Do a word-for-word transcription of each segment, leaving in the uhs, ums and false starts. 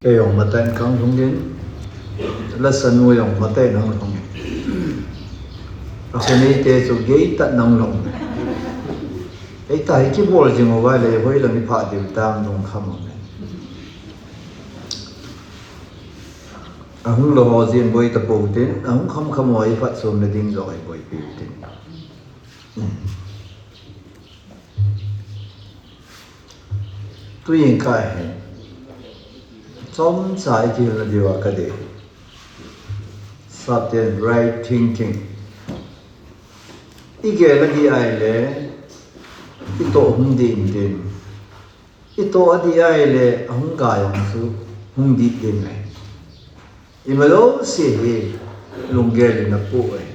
Kei ong matain kang hung in, la sanu ong matain hung in. A khuneite chu gei tat nang long. Ei ta hi kibawl zing u vai le, hoi lang i pha diu tam dong kham ong. A hung lo haw zin boi ta po tin, a hung kham kham haw i phat sawm le ding zaw i boi pi tin. Tu'in ka hi chomcha i kihilna diu a ka de. Sapte'n right thinking. I gel a di ai le, i tawh hung di intin. I tawh a di ai le, a hung kai ong chu hung di ding ai. I ma lo si hi lunggel in a pu ai.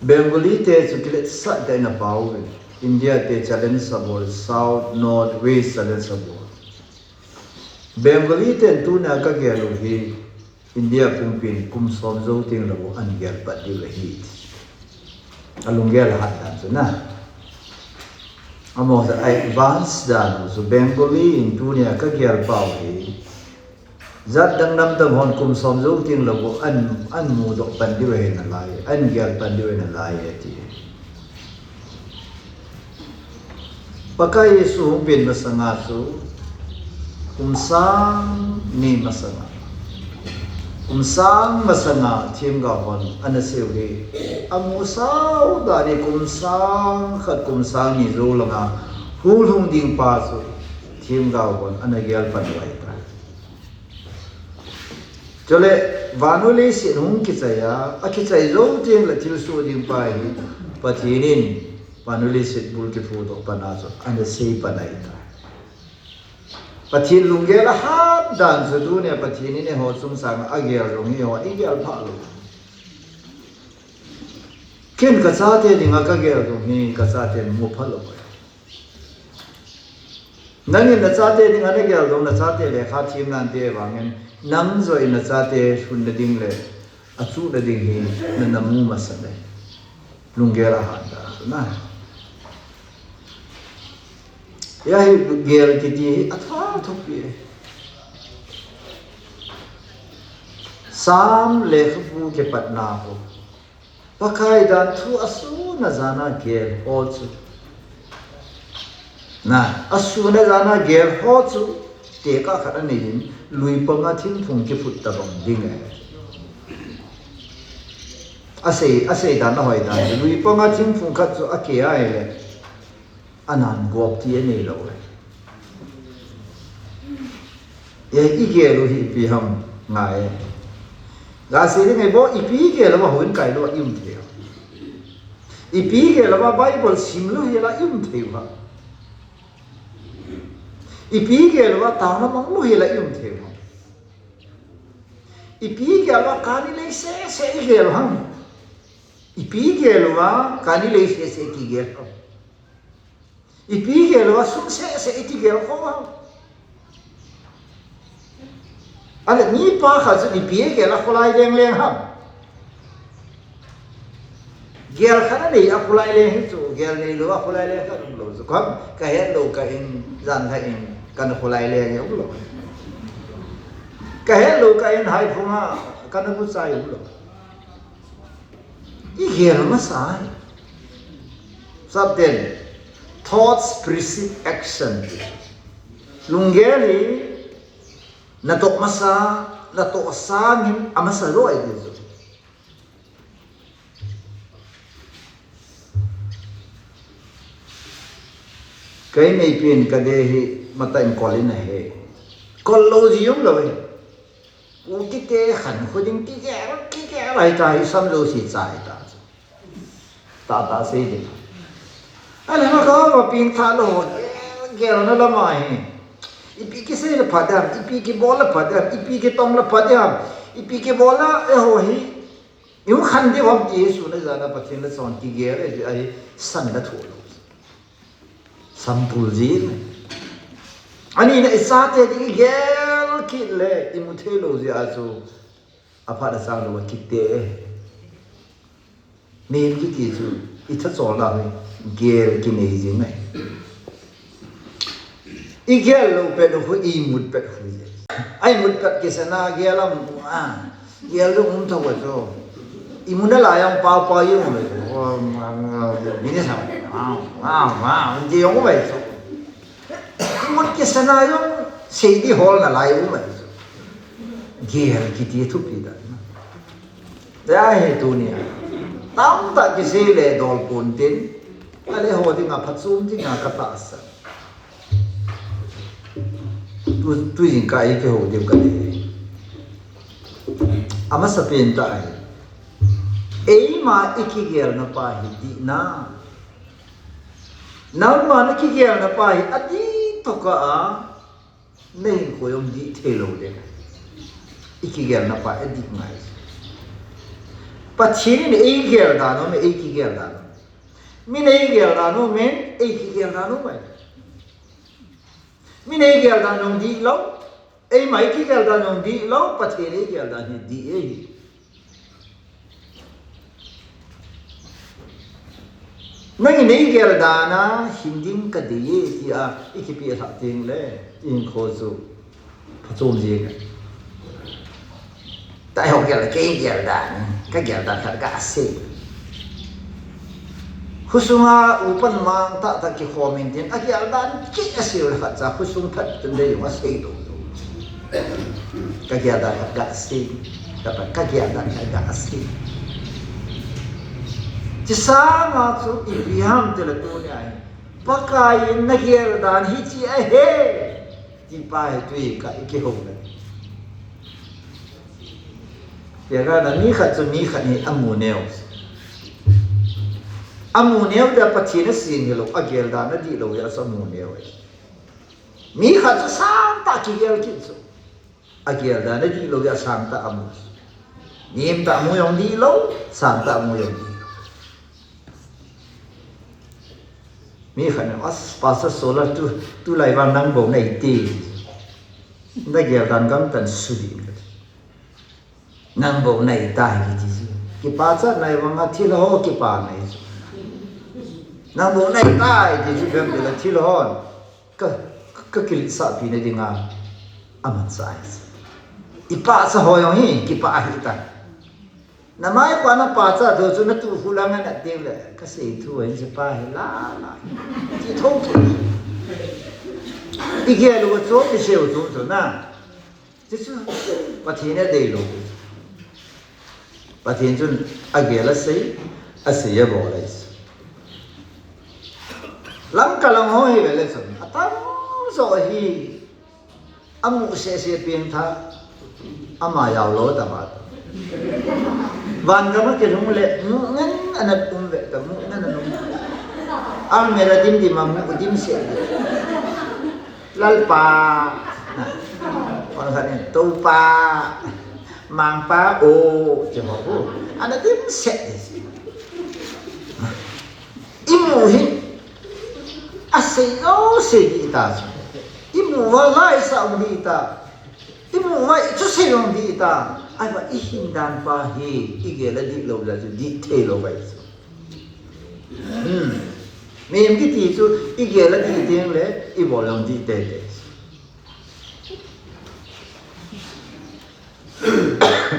Bengalite chu kiletsakna pau ve. Indiate challenge a bawl, South, North, West challenge a bawl. Bengalite'n tuna ka gel uh hi India pumpi'n kum sawm zo tiang lo an gel pat diu ahi. A lunggel a hat dan chu na. Amau sa advance dan uh chu Bengali in tuna ka gel pau hi. Zat dang nam dang hon kum sawm zo tiang lo an, an mudok pan diu ahi nalai, an gel pan diu ahi nalai e ti. Pakai Jesu hung pian masang a chu kum sâng ni masang a, kum sâng masang a thiamgau hon ana seu hi a mu sau dan hi kum sâng khat kum sâng ni zo lang a hung lhung ding pa chu thiamgau hon ana gel pan uh ahi ta. Chuleh, vanu leiset hung kichai a, a kichai zo tiang leh thilsua ding pa hi Pathian in vanu leiset bul kiphudok pan a chu ana sei pan ahi ta. Pathian lunggel a hat dan chu tuni a Pathian in eihaw chungchâng a gel zong hi haw i gel pha lo. Ken ka chate ding a ka gel zong hi ka chate'n mu pha lo. Nang in na chate ding a na gel zong, na chate lekha thiam nante vang in, nang zaw in na chate sunna ding leh a chuna ding hi na na mu masa le, lunggel a hat dan chu na. Hia hi gel kiti hi a tha thupi. Sam lekhabu kipatna khu, Pakai dan thu a sûn a zan a gel haw chu, na, a sûn a zan a gel haw chu, tekah khat a nei in, lui pang a thingphung kiphut ta bang ding e. A sei, a sei dan a hoi dan chu, lui pang a thingphung khat chu a ke ahileh, a nan gawp ti a nei lo e. E, i gel uh hi ipi ham ngai e. Ga sei ding ei baw, ipi gel lo a hun kai lo a i um thei a. Ipi gel lo a Bible sim lo hi la i um thei a. Ipi gel lo a tangna mang lo hi la i um thei a. Ipi gel lo a kani lei sese i gel ham. Ipi gel lo a kani lei sese kigel ham. Ipi gel lo a sum sese i kigel khawm ham. A leh mi pa khat chu ipi gel a khawlai leng leng ham. Gel khat a nei a khawlai leng hi chu, gel neilo a khawlai leng khat um lo chu. Kham, ka het lo ka in, zan kha in, ka na khawlai leng hi um lo. Ka het lo ka in, haiphung a, ka na bu chai um lo. I gel masa hi. Sapte'n, thoughts precede action. Lunggel hi, na tawh masa, na tawh sâng in a masa zaw ahi ti chu. Kei neipi'n ka de hi mata in kol in a he. Kol lo zi um lo hi. U kite khan khu ding kigel, kigel ahi ta hi sam zosia chai ta chu. Ta ta sei ding. A leh ma ka ma piang tha lo, gelna lam ahi. Ipi kisei le pha diam, ipi kibawl le pha diam, ipi kitong le pha diam, ipi kibawl la eihaw hi i hung khan diu ham ti hi sûn a zan a Pathian le chawn kigel ahi, ahi sanna thu lo. Sampul zing. A nina i chate ding i gel kit le i mu theilo zia chu a phat a chang lo a kite. Min kiti chu i thachawlna hi gel kinei zing ahi. I gel lo pet khu i mut pet khu. Ai mut pet kisana gel am a, gel lo um tho a chu. I mut nalai am pau pau i um le. Ni ni sa. Ti um ai chu. I mut kisana jong sei di hawl nalai um ai chu. Gel kiti thupi dan. Tia hi tuni a tamtak kisei le dawl pua'n tin, ka le haw ding a, phatchuam ding a ka tahsan. Tu, tu zing ka i kiho diu ka ti. A masapen ta hi, eima i kigelna pa hi dihna. Nangma na kigelna pa hi a dih tawh ka a, na hinkhua um dih theilo ding. I kigelna pa a dih ngai. Pathian in ei gel dan um, ei kigel dan um. Min ei gel dan um, min ei kigel dan um ai. Min ei gel dan um dih lo, eima i kigel dan um dih lo, Pathian ei gel dan hi dih ei. Nang in ei gel dan a hin ding ka dei e ti a i kipiak thak ding le, i hinkhua chu phatchuam zing a. Tai haw gel kei gel dan, ka gel dan khat ka sei. Khusung a upa mang tak tak kikhawm intin, a gel dan kei a sei le khat cha khusung phat tun dei um a sei lo. Ka gel dan khat ka sei, ka pa, ka gel dan khat ka sei. Chi sâng a chu ipi ham ti le tuni a hin, Pakai in na gel dan hi chi ahi, ti pa hi tu i ka i kiho le. Tia ka na mi khat chu mi khat hi a mu neu. A mu neu dia Pathian a sin hilo, a gel dan a dih lo dia chu a mu neu. Mi khat chu sâng tak kigel kit chu. A gel dan a dih lo dia sâng tak a mu. Niam tak mu jong dih lo, sâng tak mu jong dih lo. Mi khat in, as, Pastor Solar tu, tulai vang nang bo nai ti. Na gel dan gam tan su ding ka ti. Nang bo nai tai ki ti chu. Kipâk cha nai vang a thil haw kipâk nai chu. Nang bo nai tai ki chu bem ti la thil haw. Ka, ka kiletsahpina ding a, a man sa ai. I pâkcha haw jong hi kipâk ahi ta. Na mai pa na pâkcha tho chu na tu khu lang a na ding leh ka sei thu ahi, chi pa hi la la. Chi tho chu. I gel u chu, i sei u chu chu na. Chu chu Pathian a dei lo. Pathian chun a gel a sei, a sei a bawl ahi. Lamka lam haw hi ve le chun a tam zaw ahi. A mu sese piangthak, ama jao lo ta ma ta. Van gam a kilhung leh mu ngen a na um ve ta, mu ngen a na um. Almirah dim dim a mu dim se. Lalpa, na, on khat in Toupa, Mangpa o, ti haw u. A na dim se. I mu hi a sei lo sei di ta chu. I mu va lai sa um di ta. I mu va i chu sei lo di ta. Ahi va i hindan pa hi i gel a dih lo la chu dih thei lo vai chu. Mihem kiti chu i gel a dih ding le i bawl lo dih tete.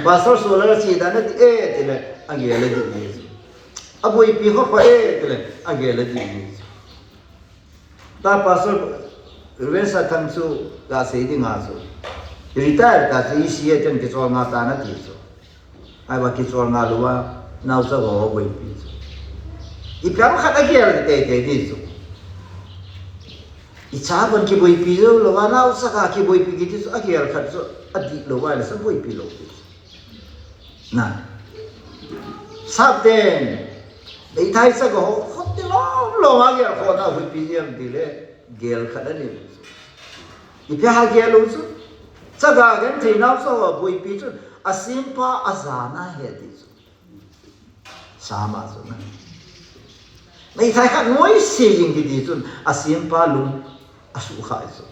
Pastor Solar a chia dan a ti e ti leh a gel a dih ding chu. A buaipi kha pha e ti leh a gel a dih ding chu. Ta Pastor Reverend Sathang chu ka sei ding a chu, retire ta chu i si a ten kichawl nga ta na ti chu. Ahi va kichawl nga lo a, naucha haw buaipi chu. I pang khat a gel tete di chu. I cha ban kibuaipi zo lo a, naucha kha kibuaipi kiti chu a gel khat chu a dih lo a, le sa buaipi lo ti chu. Na. Sapten, meithai chaga haw, khut ti lawm lawm a gel khawna buaipi diam ti le, gel khat a ni. I pia ha gel u chu. Chaga genthei naucha haw buaipi chun a siampa a zana he ti chu. Sam a chun a, meithai khat nuaisi zing kiti chun a siampa lung a sukha chu.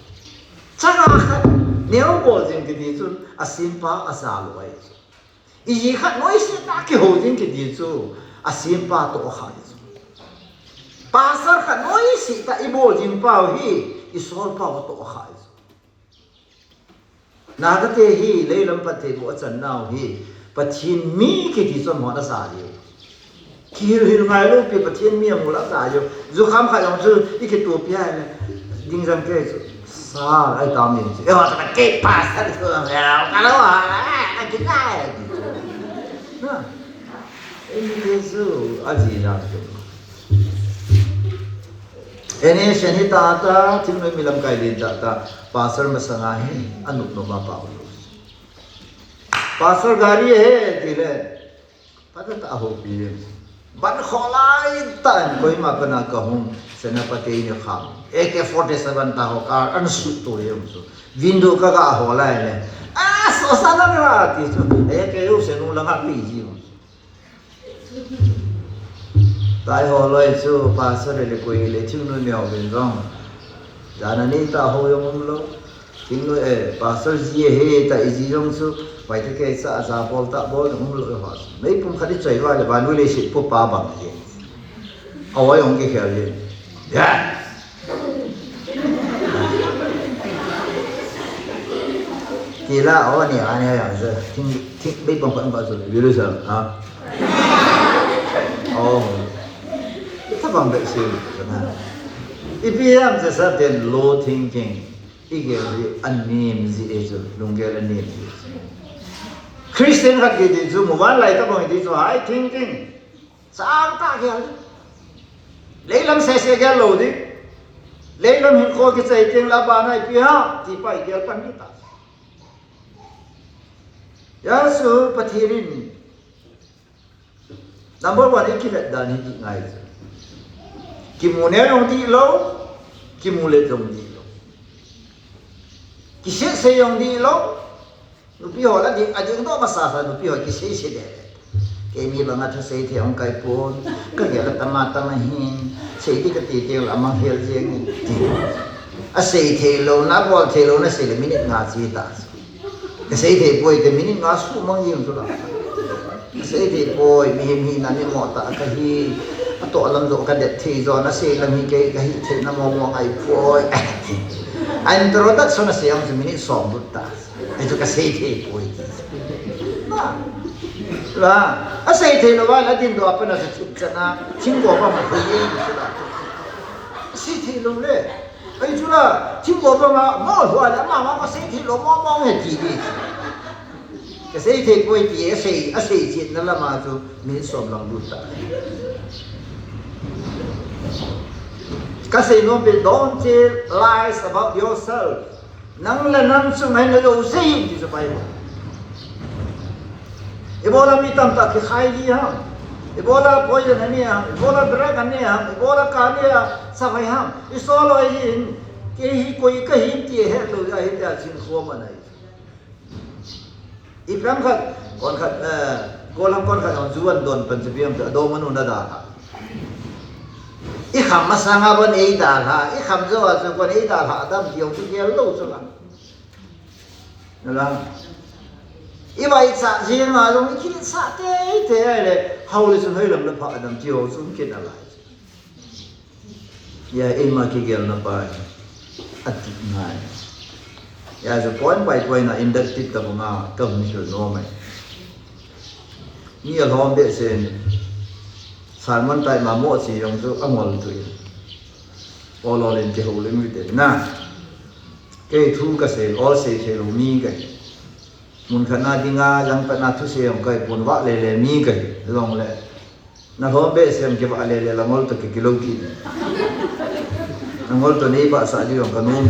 Chaga khat neu bawl zing kiti chun a siampa a za lo ahi chu. I zi khat nuaisi tak kiho zing kiti chu a siampa tawh a kha chu. Pastor khat nuaisi tak i bawl zing pau hi I sawlpau a tawh a khai chu. Nata te hi lei lam pat thei bu a channau hi, Pathian mi kiti chu amah'n a za diu. Kihilhil ngailopi Pathian mi a mu la za diu. Zukham khat jong chu i kituapi ai le, ding zang kei chu, sa ai tam in chu, e, ka kei pastor chu, ka lo a, a kinai ti chu. Eite chu a zi dan chu. N S N hi ta ta, thingnuai mi lamkai din ta ta, pastor masanga hi a nop nop a pau lo. Pastor gari he ti le, phat a ta a hopi. Ban khaw lai ta in Kohima pana ka hung, Senapati ni kham, A K forty seven ta haw kar an su tu em chu. Window ka ga haw lai le, a, so sa la ra ti chu, A K u se nu la nga pi ji. Tai haw lai chu pastor le koi le thingnuai mi haw vin zong, zan a ni ta haw zong um lo. Thingnuai, e, pastor zi he ta i zi zong chu, pai te kei cha a za bawl ta bawl zong um lo e haw. Meipum khat i choi va le van ui le sit pu pa bang hi. A oi hong kikhel hi. Ya. Ti la, aw, ni, a, ni, a, ya, thing, thing, meipum khat um ka chu, Jerusalem, ha? Aw. Tha bang bek si, na. I pi am se sa ten low thinking. I gel hi a niam zi e chu, lunggel a niam zi. Christian khat kiti chu, muvanlai ta bang ti chu, high thinking. Chang ta gel. Leilam sese gel lo di. Leilam hin khaw kichai tiang la ba nai pi ha, ti pai gel pan di ta. Ya su Pathian in Number one, i kivet dan hi ti ngai chu. Kimu ne zong dih lo, kimu let zong dih lo. Kisei sei zong dih lo. Nupi haw la ding, a ding daw masa sa nupi haw kisei sei le. Kei mi bang a thusei thei hong kai pua'n, ka gel a tam a tam ahi'n, sei di ka ti teng la mang hial ziang in ti. A sei theilona, a bawl theilona sei le minute nga chi ta. Ka sei thei puai ti minute nga su mang zing chu la. Ka sei thei puai, mihing hina ni maw ta ka hi, a tawh lam zaw ka det thei zaw, na sei lam hi kei ka hi theina maw maw ngai puai. A introduction a sei ang chu minute sawm lut ta. Ei chu ka sei thei puai ti. La, a sei theilo a la ding daw a pana sa thip chana, thingkua bang a hui ei chu la. A sei theilo le. Ei chu la, thingkua bang a maw hua le, ama ma ka sei theilo maw maw he ti di. Ka sei thei puai ti, a sei, a sei chiatna lam a chu minute sawm lam lut ta. Ka sei nuam pen, don't tell lies about yourself. Nang le nang chung a hin a lo sei ti chu Bible. I bawl a mi tam tak kikhai di ham. I bawl a poison a ne ham. I bawl a drug a ne ham. I bawl a ka ne a sa vai ham. I sawl lo hin, kei hi koi ka hi ti hetlo a hi ti a chin khawm a nai. I pang khat, kon khat, eh, golam kon khat ang zuan don pan chu biam chu a dawm a nu na da kha. I kham masang a ban ei da kha, i kham zo a chu kon ei da kha, a dam ti ang chu gel lo chu la. Na la. I vai cha zing a zong i khin sa te te ai le, hau le chun hoi lam la pha a dam ti ang chu khin a lai. Ya, eima kigelna pa hi a ti ngai. Ya, za point by point a inductive ta bang a ka hung hil nuam ai. Mi a lawm behseh in sermon tai ma maw chi zong chu a ngol tu in. Aw law len kihou leng ui te na. Kei thu ka sei, aw sei thei lo mi ka hi. Mun khat na ding a, zang pat na thusei zong ka hi puan vak le le mi ka hi. Zong le. Na lawm behseh in kivak le le la ngol tawh ki kilo kit. Na ngol tawh nei vak sa di zong ka nuam.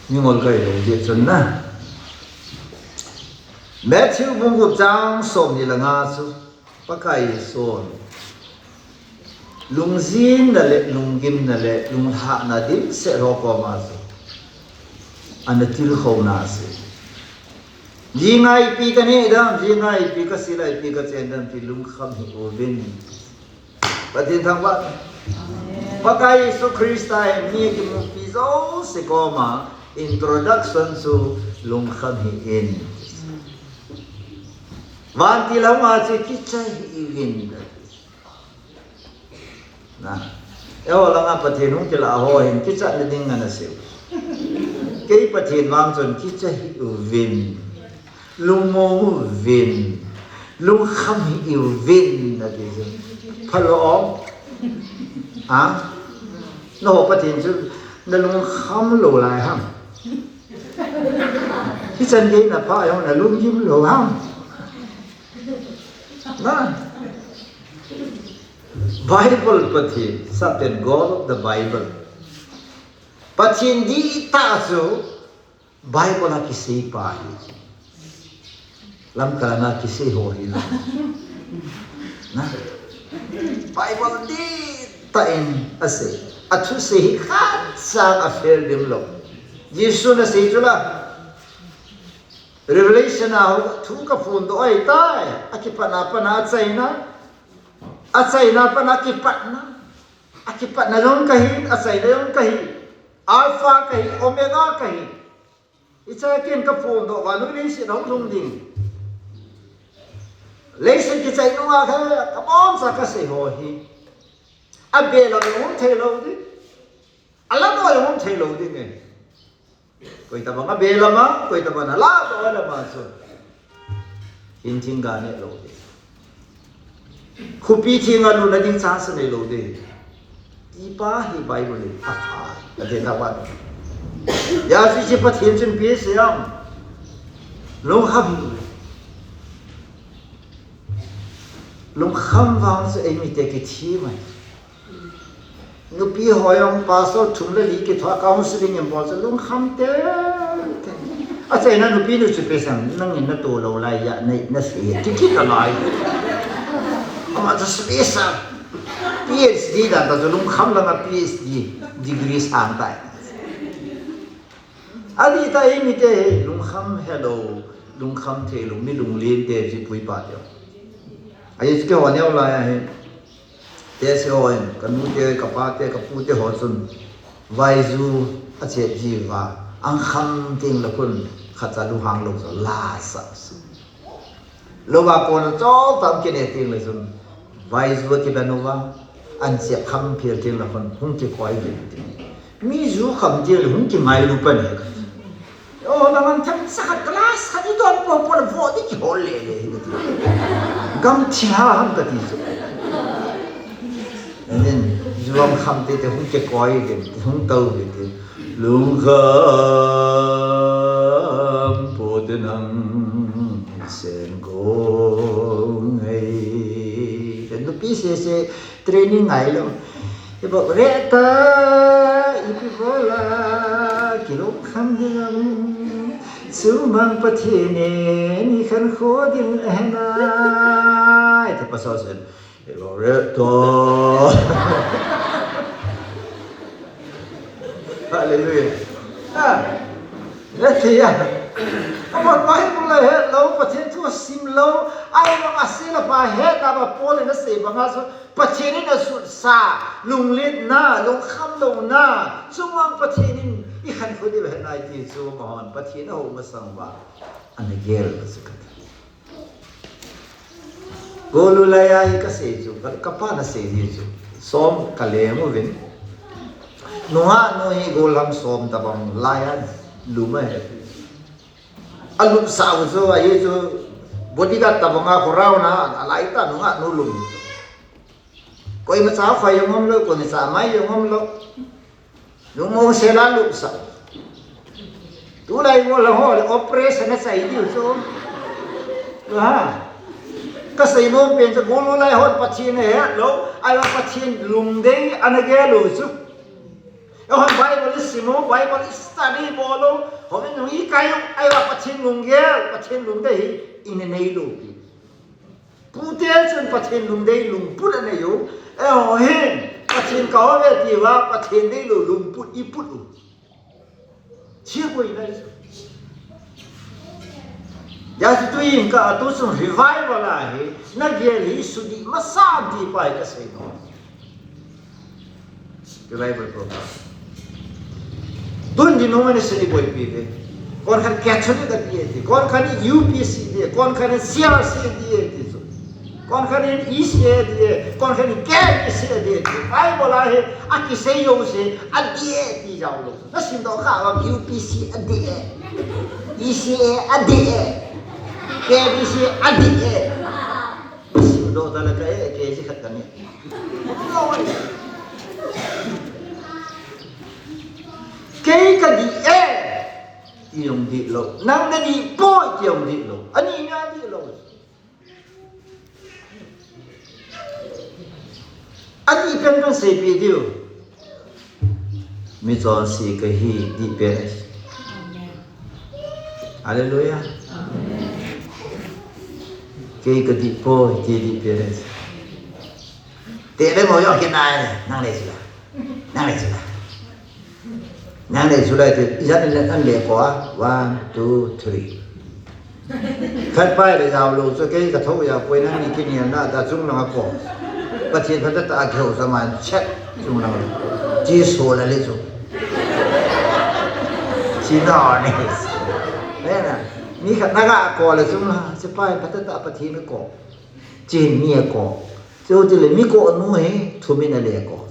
Mi ngol ka hi lo di chun na. Matthew bung guk chang sawmni le nga chu Pakai Jesu'n lungzinna leh lunggimna leh lunglhahna dimset haw kawm a chu a na tilkhona si. Zingaipi ka nei dam, zingaipi ka si laipi ka chen dam ti lungkham hi uvin. Pathian thangvah. Pakai Jesu Khrista in mi kimupi zosia kawm a introduction chu lungkham hi in. Vantil a hung a chu kichai hi in. Na. Eihaw lang a Pathian hung kilah haw hin kichatna ding a na seiu. Kei Pathian vang chun kicha hih uvin, lungmong uvin, lungkham hih uvin a ti chu, phalo a, na haw Pathian chu na lungkham lo lai ham? Hichan gei na pha ei haw na lunggim lo ham? Na Bible Pathian, Satan, God of the Bible, Pathian diak tah chu Bible a kisei pa hi. Lamka lang a kisei haw hi lo, Bible diak tah in a sei. A thusei hi khat sâng a fel dim lo. Jesu'n a sei chu la, Revelation a thu ka puandok ahi tai, a kipatna pan a, a chaina, a chaina pan a kipatna, a kipatna zong ka hi, a chaina zong ka hi, Alpha ka hi, Omega ka hi. Hicha ken ka puandok, vannoi leiset a hung lhung ding, leiset kichai nung a kha ka bawmcha ka sei haw hi, a bel a um theilo ding, a la dawi um theilo ding e. Koi tabang a bel lam a, koi tabang a la dawi lam a chu, hin thing ga ne lo ding, khupi thing a lutna ding chance neilo ding, ti pa hi Bible in a pha, a ti ta vat. Zia chu zia Pathian chun pi siam, lungkham, lungkham vang chu ei mite kithiam ahi. Nupi haw zong pastor thum le li kithuah counselling in bawl chu lungkham tete. A chaina nupi nu chu pe sam, nang in na tualo lai a nei na si kikit a lai. Ama chu special PhD dan ta chu lungkham lang a PhD degree sâng tai. A di ta ei mite hi lungkham helo, lungkham theilo, mi lungliante zia pui pa teu. Ahi chu keihaw neu lai ahi, te si haw in ka nute, ka pate, ka pute haw chun vaizu a chêp zi va, an kham ting la khun khat cha lunghang lo zaw la sa. Lo va kona chawl tam kine ting le chun vaizu a kiben u va, an chêp kham phial ting la khun hung kikoi ve ti. Mi zu kham ting le hung kingailu pan e ka ti. Aw, nang an themcha khat glass khat i dawn po po le vaw di kihawl le le hi ka ti. Gam thil ha ham ka ti chu. Ahin, zu an kham tete hung kikoi ve, hung to ve ti. Lungkham pute nang sen ko ngei. Nupi sese training ngailo. I bawk reh ta, i pi bawl a, kilungkham ding am, chumang Pathian in i khankhua ding a he nai. Ti pasal sen, i bawk reh ta. Hallelujah. A ti a, a bawt Bible a het lo, Pathian thu a sim lo, ahi bang a sia la pha het a ba Paul in a sei bang a chu Pathian in a sutsa lunglitna, lungkham lona, chumang Pathian in i khankhua ding a he nai ti chu amahon Pathian a ho masang ua ana gel a chu ka ti. Golu lai a hi ka sei chu, ka, ka pa'n a sei hi chu, sawm ka leng uvin. Nungaknu hi golam sawm tabang lai a lum ahi. A lupsa u chu ahi chu, bodyguard tabang a khawrau na a lai ta nungaknu lum. Koimacha khoi zong um lo, koimacha mai zong um lo. Lungmong sel a lupsa. Tulai gual a haw le operation a chai diu chu. Ha. Ka sei nuam pen chu gulu lai hon Pathian a het lo, ahi a Pathian lungdei ana gel u chu. Eihaw Bible i sim u, Bible i study bawl u, hawmin hung i kai u, ahi a Pathian lunggel, Pathian lungdei hi i ne nei lo pi. Pute chun Pathian lungdei lungput a nei u. Eihaw hin Pathian ka haw ve ti ua Pathian deilo lungput i put u. Chia pui nai chu. Zia chu tu'hin ka a tu chung revival ahi, na gel hi sudih masam ti pai ka sei naw. Revival program. Tun denomination i buaipi ve. Kon khan Catholic a ti e ti, kon khan i U P C ti e, kon khan i C R C ti e ti chu. Kon khat in E C A a di e, kon khat in K B C a di e. Bible a hi a kisei zosia a di e ti zau lo. Na simdok kha a U P C a di e, E C A a di e, K B C a di e. Na simdok ta la ka e, K C khat ka ni. Kei ka di e ti zong di lo, nang na di puai ti zong di lo, a ni nga di lo. A di pen pen seipi diu. Michonse ka hi di pen. Hallelujah. Kei ka di puai ti di pen. Te le mo yo ke nai le, nang le chu la. Nang le chu la. Nang le chu la ti, i zan le an le ko a, one, two, three. Khat pai le zau lo chu kei ka tho ya puai, nang ni kinial na ta chung lang a ko. Pathian phat ta a keu sa man chet chung lang. Chi so la le chu. Chi na ni. Nena. Mi khat na ka ko le chung la, chi pai phat ta Pathian ko. Chi mi a ko. Chu ti le mi ko nu hi thum in a le ko.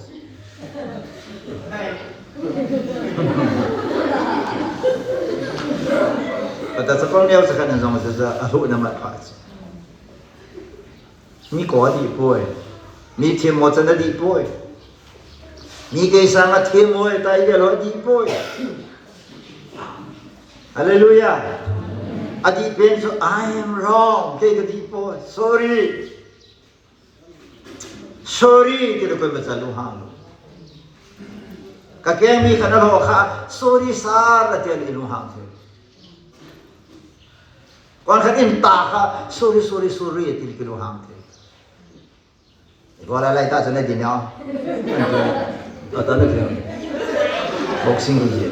Pata chapang neu cha khan zong cha cha a hu na mat pha chu. Mi ko a di puai. Mi thiam mo chan a di puai. Mi kei sâng a thiam mo tai gel ho di puai. Hallelujah. A di pen chu I am wrong. Kei ka di puai. Sorry. Sorry ti le koimacha lunghang lo. Ka keng mi khat a lo kha, sorry sir a ti le i lunghang thei. Kon khat in ta kha, sorry, sorry, sorry a ti le kilunghang thei. Ko la lai ta chu na din a. Ata na din. Boxing ri.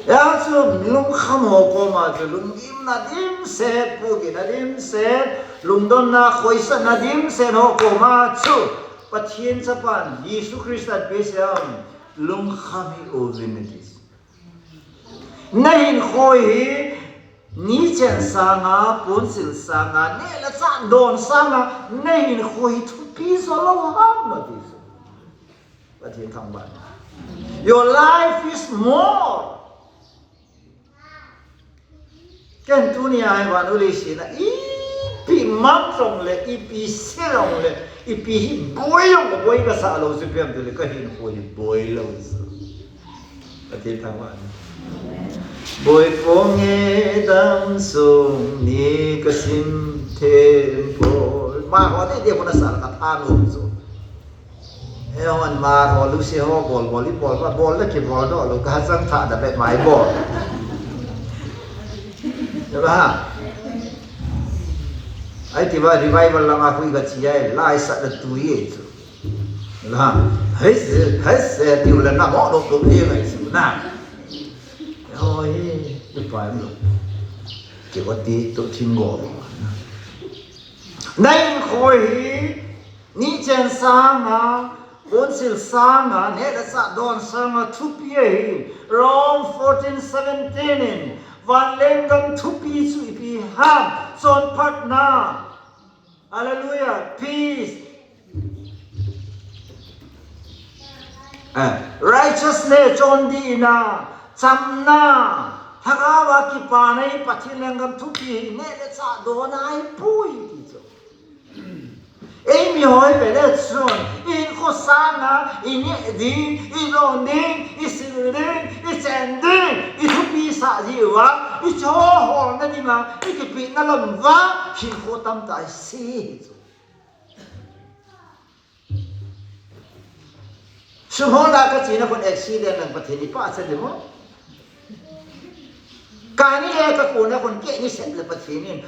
Ya chu lungkham ho kawm a chu lunggimna dimset, pugina dimset, lungdonna khoisakna dimset ho kawm a chu Pathian Chapa'n Jesu Khrista'n pia siam lungkham hi u vin a ti. Na hinkhua hi ni chen sâng a, puansil sâng a, neh le chah dawn sâng a, na hinkhua hi thupi zaw lo ham a ti chu. Pathian thangvâl. Your life is more. Ken tuni a hi van u lei sin a, i pi mang zong leh, i pi se zong leh, i pi hi buai zong buai ka sa lo chu piam ti leh ka hinkhua hi buai lo chu. Pathian thangvâl. Buai pua nge dam sung ni ka sim them pawl. Ma haw te te ko na sa la ka tha lo chu. E hon ma haw lu se haw bawl bawl i bawl va bawl le kibawl dawh lo ka ha chang tha da bet mai bawl. Ba ha. Ai ti va revival lama khui ka chi ai lai sa da tui e chu. La. Hai se, hai se ti u la na mo lo to e ngai su na. Hoi, tu pai lo. Kiva ti tu thing go. Na hinkhua hi ni chen sâng a, puansil sâng a, neh le chah dawn sâng a thupi ahi. Rome fourteen seventeen in, van leng gam thupi chu i pi ham, chawnphatna, hallelujah, peace, righteousness, chawn dina, chamna, thagau a kipana hi Pathian leng gam thupi hi neh le chah dawn ahi puai ti chu. Ei mi haw i ve le chun, i hinkhua sâng a, i neh ding, i dawn ding, i sil ding, i chen ding, i thupi sa di ua, i chaw hawlna ding a, i kipina lam va, hinkhua tam ta i si hi chu. Sum hawlna ka chiana khun accident lang Pathian i pahcha di maw. Kani le ka kuana khun kei ni sep le Pathian in,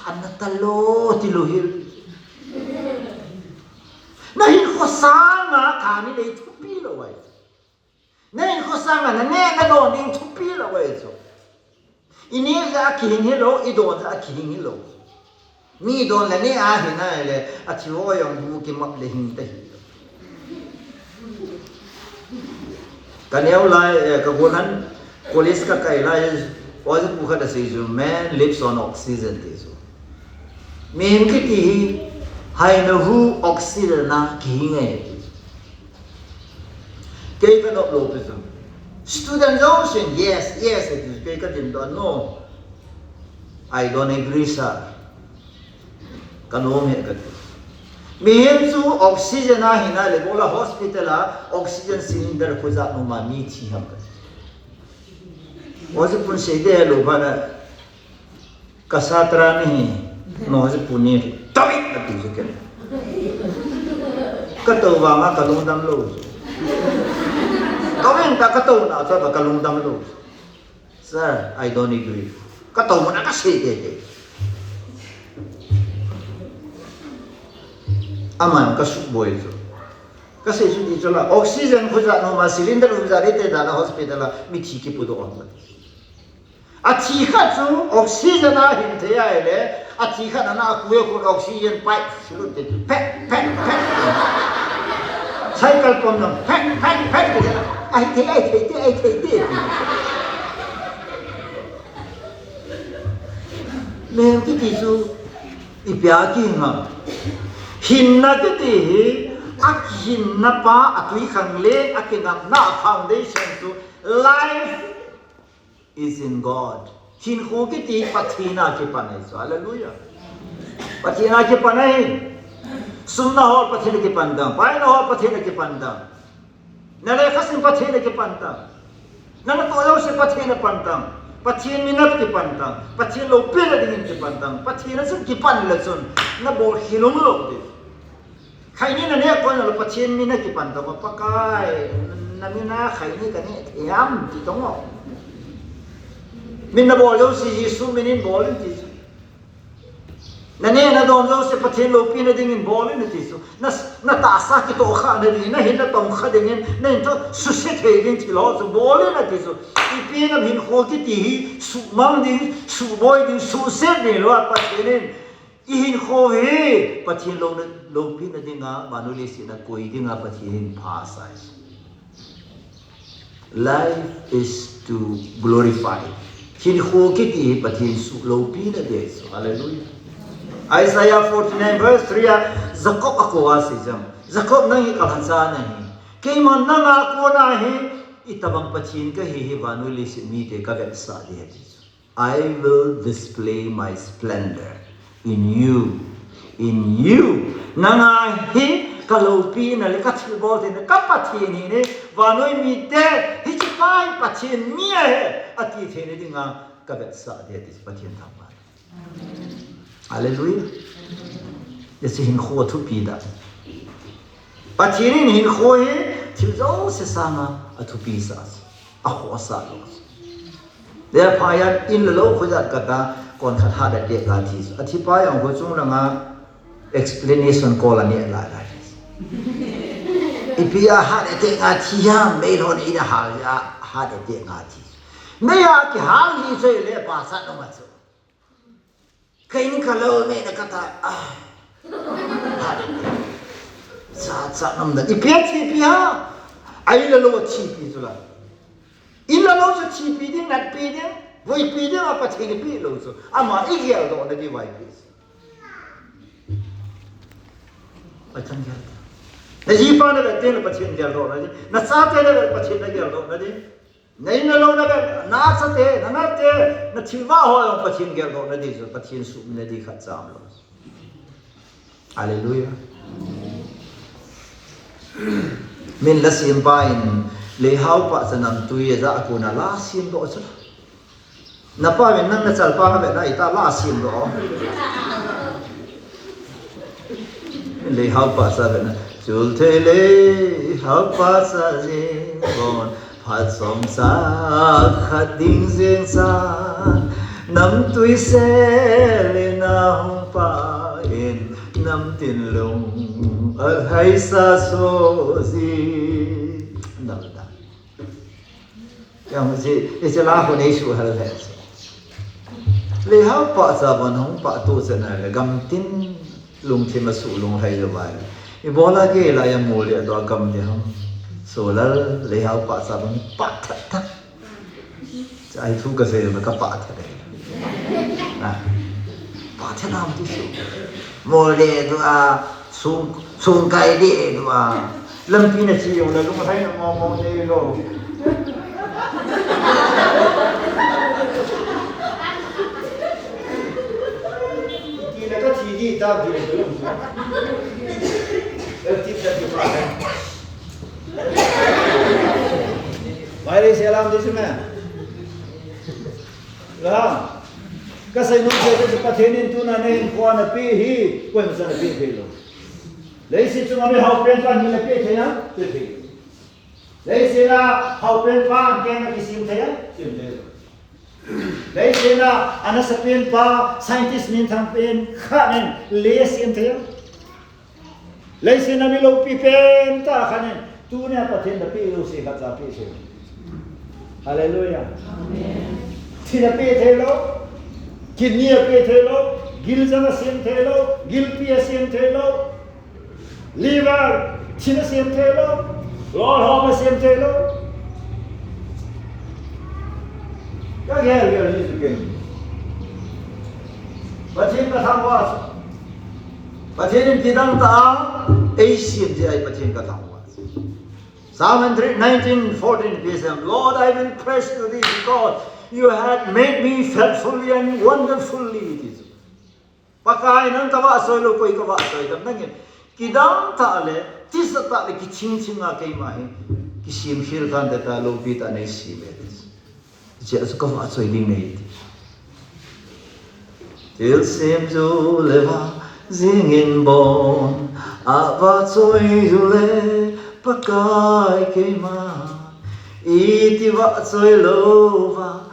a na ta lo ti lo hil. Na hinkhua sâng a kani le thupi lo ai. Na hinkhua sâng a na neh na dawn ding thupi lo ai chu. I neh a kihing hilo, i dawn a kihing hilo. Mi dawn le neh a hina le, a thi haw jong bu kimap le hing ta hilo. Ka neu lai, ka gual han college ka kai lai, oja pu khat a sei chu, man lives on oxygen ti chu. Mihem kiti hi haina hu oxygen a kihing e. Kei ka nop lo pi chu, student zosia'n yes, yes a ti, kei ka dim dawn, no, I don't agree sir, ka nuam hi ka ti. Mihem chu oxygen a hina leh bawl a hospital a oxygen cylinder khu zat nuam a mi thi ham ka ti. Aw, zia pun sei de lo pha na, ka satra ni hi, no, zia pun ni, to in a ti chu ken, ka to vang a ka lungdam lo chu. To in ta, ka tona chu ka lungdam lo chu. Sir, I don't agree. Ka to mun a ka sei tete. Aman ka sukbuai chu, ka sei chu ti chu la, oxygen khu zat nuam a, cylinder khu zat ding te dan a hospital a mithi kipudoh a, a thi khat chu oxygen a hin thei ahileh, a thi khat a na a ku e khun oxygen pipe lut te, phet phet phet, cycle pawm nang phet phet phet, ahi thei, ahi thei te, ahi thei te. Mihem kiti chu i pia kihing a, hinna kiti hi, a kihinna pa a tui khang leng a kingamna foundation chu life is in God. Hinkhua kiti Pathian a kipan ahi chu. Hallelujah. Pathian a kipan ahi. Sumna hawl Pathian a kipan dang, paina hawl Pathian a kipan dang, na lekha sim Pathian a kipan dang, na na tawh zosia Pathian a pan dang, Pathian min a kipan dang, Pathian lopina dingin kipan dang, Pathian a chun kipan le chun na bawl hilum lo di. Khaini na nêk pua'n lo, Pathian min a kipan dang a, Pakai, na min a khaini ka nêk thei am ti dong a. Min na bawl zosia Jesu min in bawl in ti chu. Na nêk na dawm zosia Pathian lopina dingin bawl in a ti chu. Na, na tahsa kitawkhana dingin, na hinna tawm kha dingin, na hinkhua susia thei ding thil haw chu bawl in a ti chu. I pian a hinkhua kiti hi sukmang ding, sukbuai ding, suksiat ding lo a Pathian in i hinkhua hi Pathian lo, lopina ding a, vannoi leiset a koi ding a Pathian in pha sa chu. Life is to glorify. Hinkhua kiti hi Pathian suk lopina ding chu. Hallelujah. Isaiah forty-nine verse three a Jakob a ko a si chang, Jakob, nang hi ka lhacha na hi, keima'n nang a kuan ahi, i tabang Pathian ka hi hi vannoi leiset mite ka vetsah ding a ti chu. I will display my splendor in you, in you. Nang a hi ka lopina leh ka thilbawl theina, ka Pathian hi ni, vannoi mite, hichi pa hi Pathian mi ahi, a ti theina ding a ka vetsah ding a ti Pathian thangvâl. Hallelujah. Zia chu hinkhua thupi dan. Pathian in hinkhua hi thil zosia sâng a a thupi sa, a khawsa lo. Zia pha a in la lo khu zat ka ta, kon khat heart attack a thi chu, a thi pa a hung khu chung lang a explanation call a ne lai lai. I pi a heart attack a thi a, meilhona in a hâl a heart attack a thi. Mei a kihâl hi chu le pachat um a chu. Ka in ka lo mei na ka ta a. Cha cha nam da i pi a thipi a. A in la lo a thipi chu la. In la lo chu thipi ding, natpi ding, voipi ding a Pathian i pi lo chu, ama i geldawkna di vaipi. Pathian gel. Na zi pa na vel te na Pathian geldawkna di, na chate na vel Pathian na geldawkna di. Na in na lo na vel, na chate, na nate, na thilvâk haw a Pathian geldawkna di chu, Pathian sukmina di khat cham lo. Hallelujah. Min la siampa in, Leihau pahcha namtui a za a kun a la siamdok chu. Na pa in nang na chalpa ka vetna i ta la siamdok. Leihau pahcha vetna, chul thei Leihau pahcha zing bawn, phat sawm cha khat ding zing cha, namtui sel in a hung pa in, namtin lung a haisa so zi. Dal dal. Yang zi, i zi la hun ei su hal le. Leihau pahcha bawn hung pahtu chena le gamtin lungthim a su lunghai lo vai. I bawl a gel a i a mu le a dua gam di hung. Sulal Leihau pahcha bawn pah that that. Cha i thu ka sei lo ka pah that e. A. Thadam ti chu. Mawl de du a, sung, sung kai de du a. Lampi na chi jong le lung hai na maw maw de lo. Ti na ka thi di ta di lo. Ti ta di pa. Mai le se lam di chu me. La, ka sai nuam sia chu Pathian in tuna nei in kua na pi hi, kua in sa na pi thei lo. Leiset chung a mi hau pen pa ni na pi thei a, pi thei. Leiset a hau pen pa an keng na kisim thei a, sim thei lo. Leiset a a nasa pen pa, scientist minthang pen kha nen le sim thei a. Leiset a mi lopi pen ta kha nen, tuni a Pathian na pi lo si kha cha pi si. Hallelujah. Amen. Thi na pi thei lo, kidney a pi thei lo, gilzang a sim thei lo, gilpi a sim thei lo, liver, thi na sim thei lo, lawlhawm a sim thei lo. Ka gel gel hi chu ken. Pathian ka thangvah. Pathian in kidang ta a, ei siam ti ai Pathian ka thangvah. Psalm one hundred nineteen fourteen pi sem, Lord, I will praise you this because you had made me fearfully and wonderfully. Pakai, nang ka vahchoi lo, koi ka vahchoi dam nang in. Kidang ta leh, tisa ta leh, kiching ching a keima hi kisiam khial khan de ta, lopi ta nei si ve. Zia chu ka vahchoi ding nei ti. Thilsiam zu le va, zing in bawn a vahchoi zu le, Pakai keima, i ti vahchoi lo va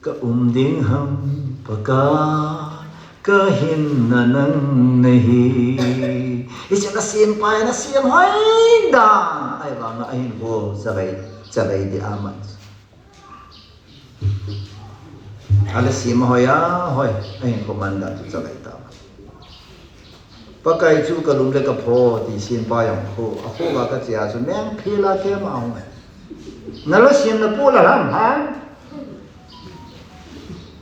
ka um ding ham Pakai, ka hinna nang na hi. I chu ka siam pai na siam hoi dan, ai vang a hin ko chavei, chavei di a man. A le siam a hoi a, hoi, a hin ko man dan chu chavei ta man. Pakai chu ka lum le ka phaw ti siam pai ang khu, a khu va ka chia chu meng phil a ke ma hung. Na la siam na pu la lam han.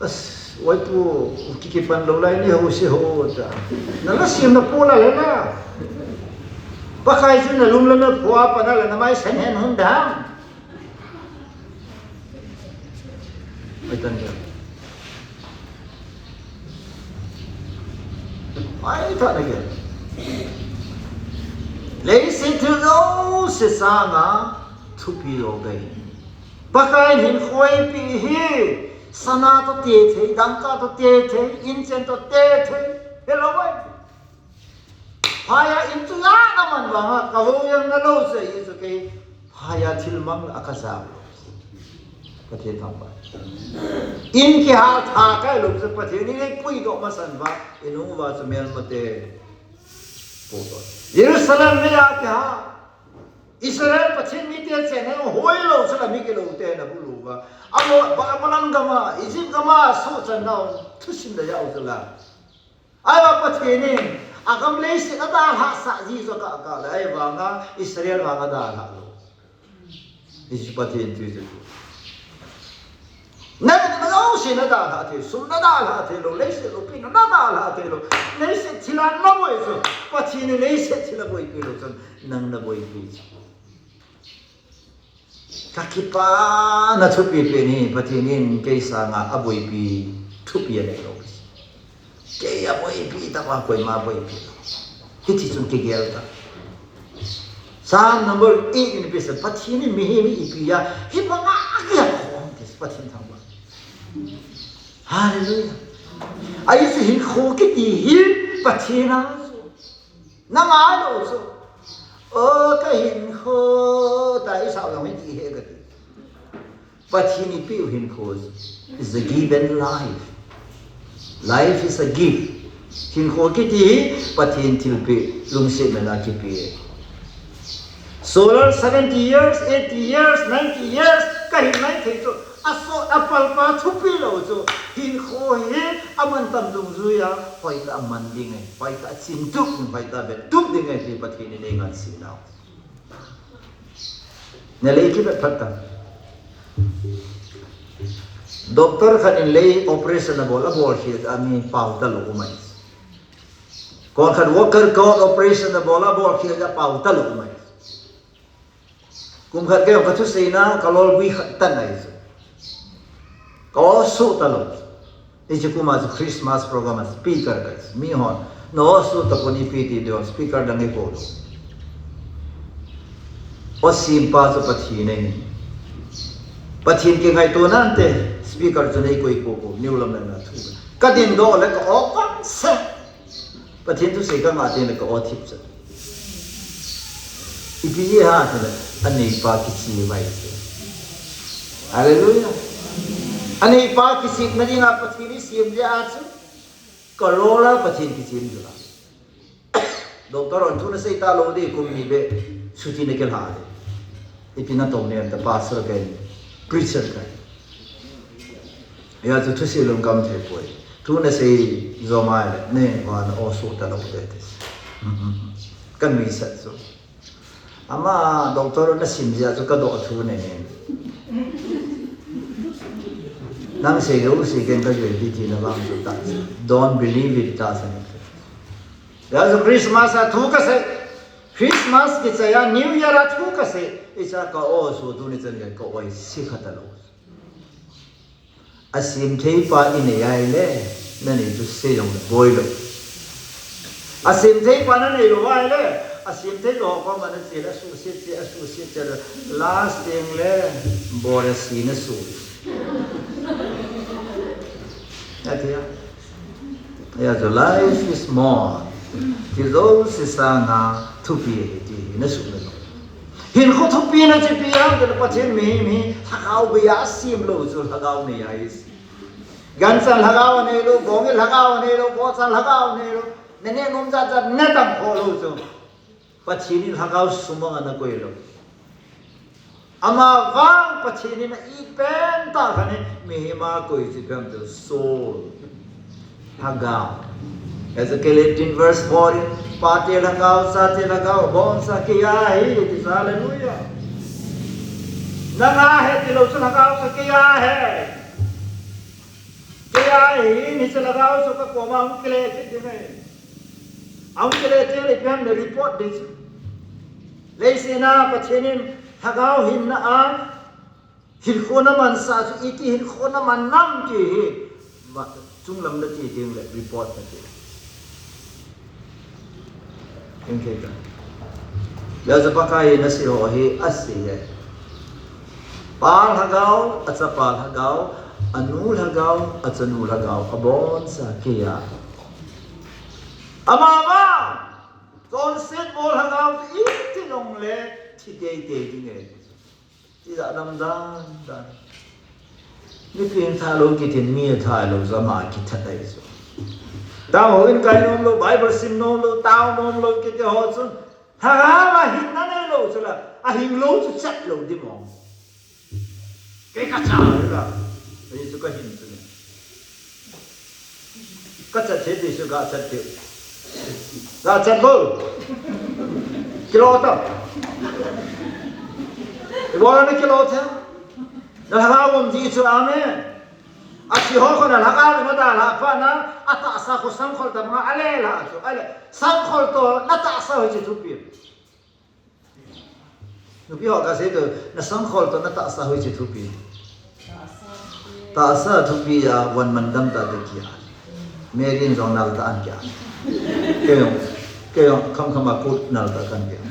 As, oi pu, ki, kipan lo lai ni ho si ho ta. Na la siam na pu la le la. Pakai chu na lum le na phaw a pa na la na mai sen hen hun dam. Ai tan ke. Ai tan ke. Leiset thil zosia sâng a thupi lo dai. Pakai in hinkhua ei pi hi, sana tawh te thei, dangka tawh te thei, inchen tawh te thei, helo ai. Phai a in chu la na man vang a, ka vo yang na lo se i chu kei, phai a thil mang a ka sa. Pathian thangvah. In kihâl tha kai lo chu Pathian in ei puidoh masan va, i nung va chu mêlmate. Jerusalem mei a kihâl. Israel Pathian mite chen a huailo chu la mi kilote na bulu va. A lo Babylon gam a, Egypt gam a suchanna thusim da yau chu la. Ai va Pathian in a gam leiset a dalhasa zi zaw ka ka le ai vang a Israel vang a dalha lo. Hi chu Pathian thu chu. Nang in na zosia na dalha thei, sum na dalha theilo, leiset lopi na dalha theilo, leiset thil a na buai chu, Pathian in leiset thil a buaipi lo chun, nang na buaipi chu. Ka kipa na thupi pen hi, Pathian in kei sâng a a buaipi thupi a nei lo. Kei a buaipi ta va koima buaipi lo. Hiti chun kigel ta. Psalm number eight in pi sa, Pathian in mihing i pi a, hi bang a ki a khawm ti Pathian thangvah. Hallelujah. Ai chu hinkhua kiti hi Pathian a chu. Na ngai lo chu. O ka hinkhua ta i sau lo hi ti he ka ti. Pathian i piu hinkhua is a given life. Life is a gift. Hinkhua kiti hi Pathian thilpiak, lungsiatna a kipia. Solar seventy years, eighty years, ninety years, ka hin mai thei chu, a sawt a palpa thupi lo chu, hinkhua hi a man tam dungzui a, hoi ta a man ding ahi, hoi ta a chin tup ding, hoi ta a bet tup ding ahi ti Pathian in ei ngansia nau. Na lei kibet phat ta. Doctor khat in lei operation a bawl, a bawlkhial a mi pau talo um ai. Kawng khat worker kawt operation a bawl, a bawlkhial a pau talo um ai. Kum khat kei ka thuseina ka lawlgui khat tan ai chu, ka aw suk talo. Hiche kum a chu Christmas program a speaker ka, mihon, na aw suk ta pua ni pi ti deu speaker dang ei ko lo. Aw siampa chu Pathian ahi. Pathian kingaituana ante speaker chu nei koi ko ko, niu lam leh na thu. Ka dingdok leh ka aw vang se. Pathian thusei ka ngah tiang leh ka aw thip chu. Ipi hi a ti leh, a neipa kichiam ahi chu. Hallelujah. A neipa kichiamna ding a Pathian i siam zia chu, ka lawl a Pathian kichiam chu a. Doctor hon thu na sei talo di, kum ni bep suti na kila di. Ipi na to ne ta, pastor ka, preacher ka. Hia chu thusia lungkam thei puai. Thu na sei zaw mai leh, ne, va na aw suk talo de ti. Ka nuisat chu. Ama doctor na sim zia chu ka dawh thu ne ne. Nang sei lo si ken ka zui di tina vang chu ta. Don't believe it ta sa. Hia chu Christmas a thu ka sei. Christmas kichai a New Year a thu ka sei. Hicha ka aw suk tuni chan ka aw si kha talo. A siam theipa i nei ai le, na nei chu sei zong le buai lo. A siam theipa na neilo ai le, a siam theilo kawm a na chia le, a suksiat chia, a suksiat chia le, last tiang le, bawl a si na su. A ti a. Hia chu life is more. Ti zosia sâng a thupi ahi ti hi na suk le lo. Hinkhua thupina chu ipi ham ti leh, Pathian mi, mi lhagau bei a siam lo chu lhagau nei ahi. Ganchan lhagau a neilo, bawngil lhagau a neilo, bawhchan lhagau a neilo, na nêk nuam zat zat na dam kha lo chu Pathian in lhagau sum a na koi lo. Ama vang Pathian in a it pen ta khan hi mihem a koi chu ipi ham ti leh, soul, lhagau. Ezekiel eighteen verse four in, pate lhagau, chate lhagau, a bawn sa kei a hi, ti sa, hallelujah. Nang a he tilo chu lhagau sa kei a he. Kei a hi, hiche lhagau chu ka kuama hung kile kit ding ahi. A hung kile chiang leh ipi ham leh report ding chu. Leiset a Pathian in lhagau hinna a, hinkhua na mansa chu iti hinkhua na man nam ti hi, chunglam na ti ding leh report na ti. Hia chu Pakai in a si haw hi a si e. Pa lhagau, a chapa lhagau, a nu lhagau, a chanu lhagau, a bawn sa kei a. Ama va, chonset bawl lhagau chu i ti long le thi tei tei ding e. Ti da dam dan dan. Mipi in tha lo kitin mi a tha lo zama kithat ai chu. Tau ho in kai nuam lo, Bible sim nuam lo, tau nuam lo kiti haw chun, lhagau a hinna neilo chu la, a hing lo chu chat lo di maw. Kei ka cha la, ei chu ka hin chu ni. Ka chat thei ti chu ka chat thei. Ka chat lo. Kilo ta. I bawl na kilo thei. Na lhagau um di chu amen. A thi haw kha na lhagau na da la pa na, a tahsa khu sangkhol ta ma a le la chu. Ai le, sangkhol tawh na tahsa hoi chi thupi. Nupi haw ka sei tu, na sangkhol tawh na tahsa hoi chi thupi. Tahsa thupi a, van man dam ta te kia. Mary in zong nal ta an kia. Kei zong, kei zong kham kham a kut nal ta kan kia.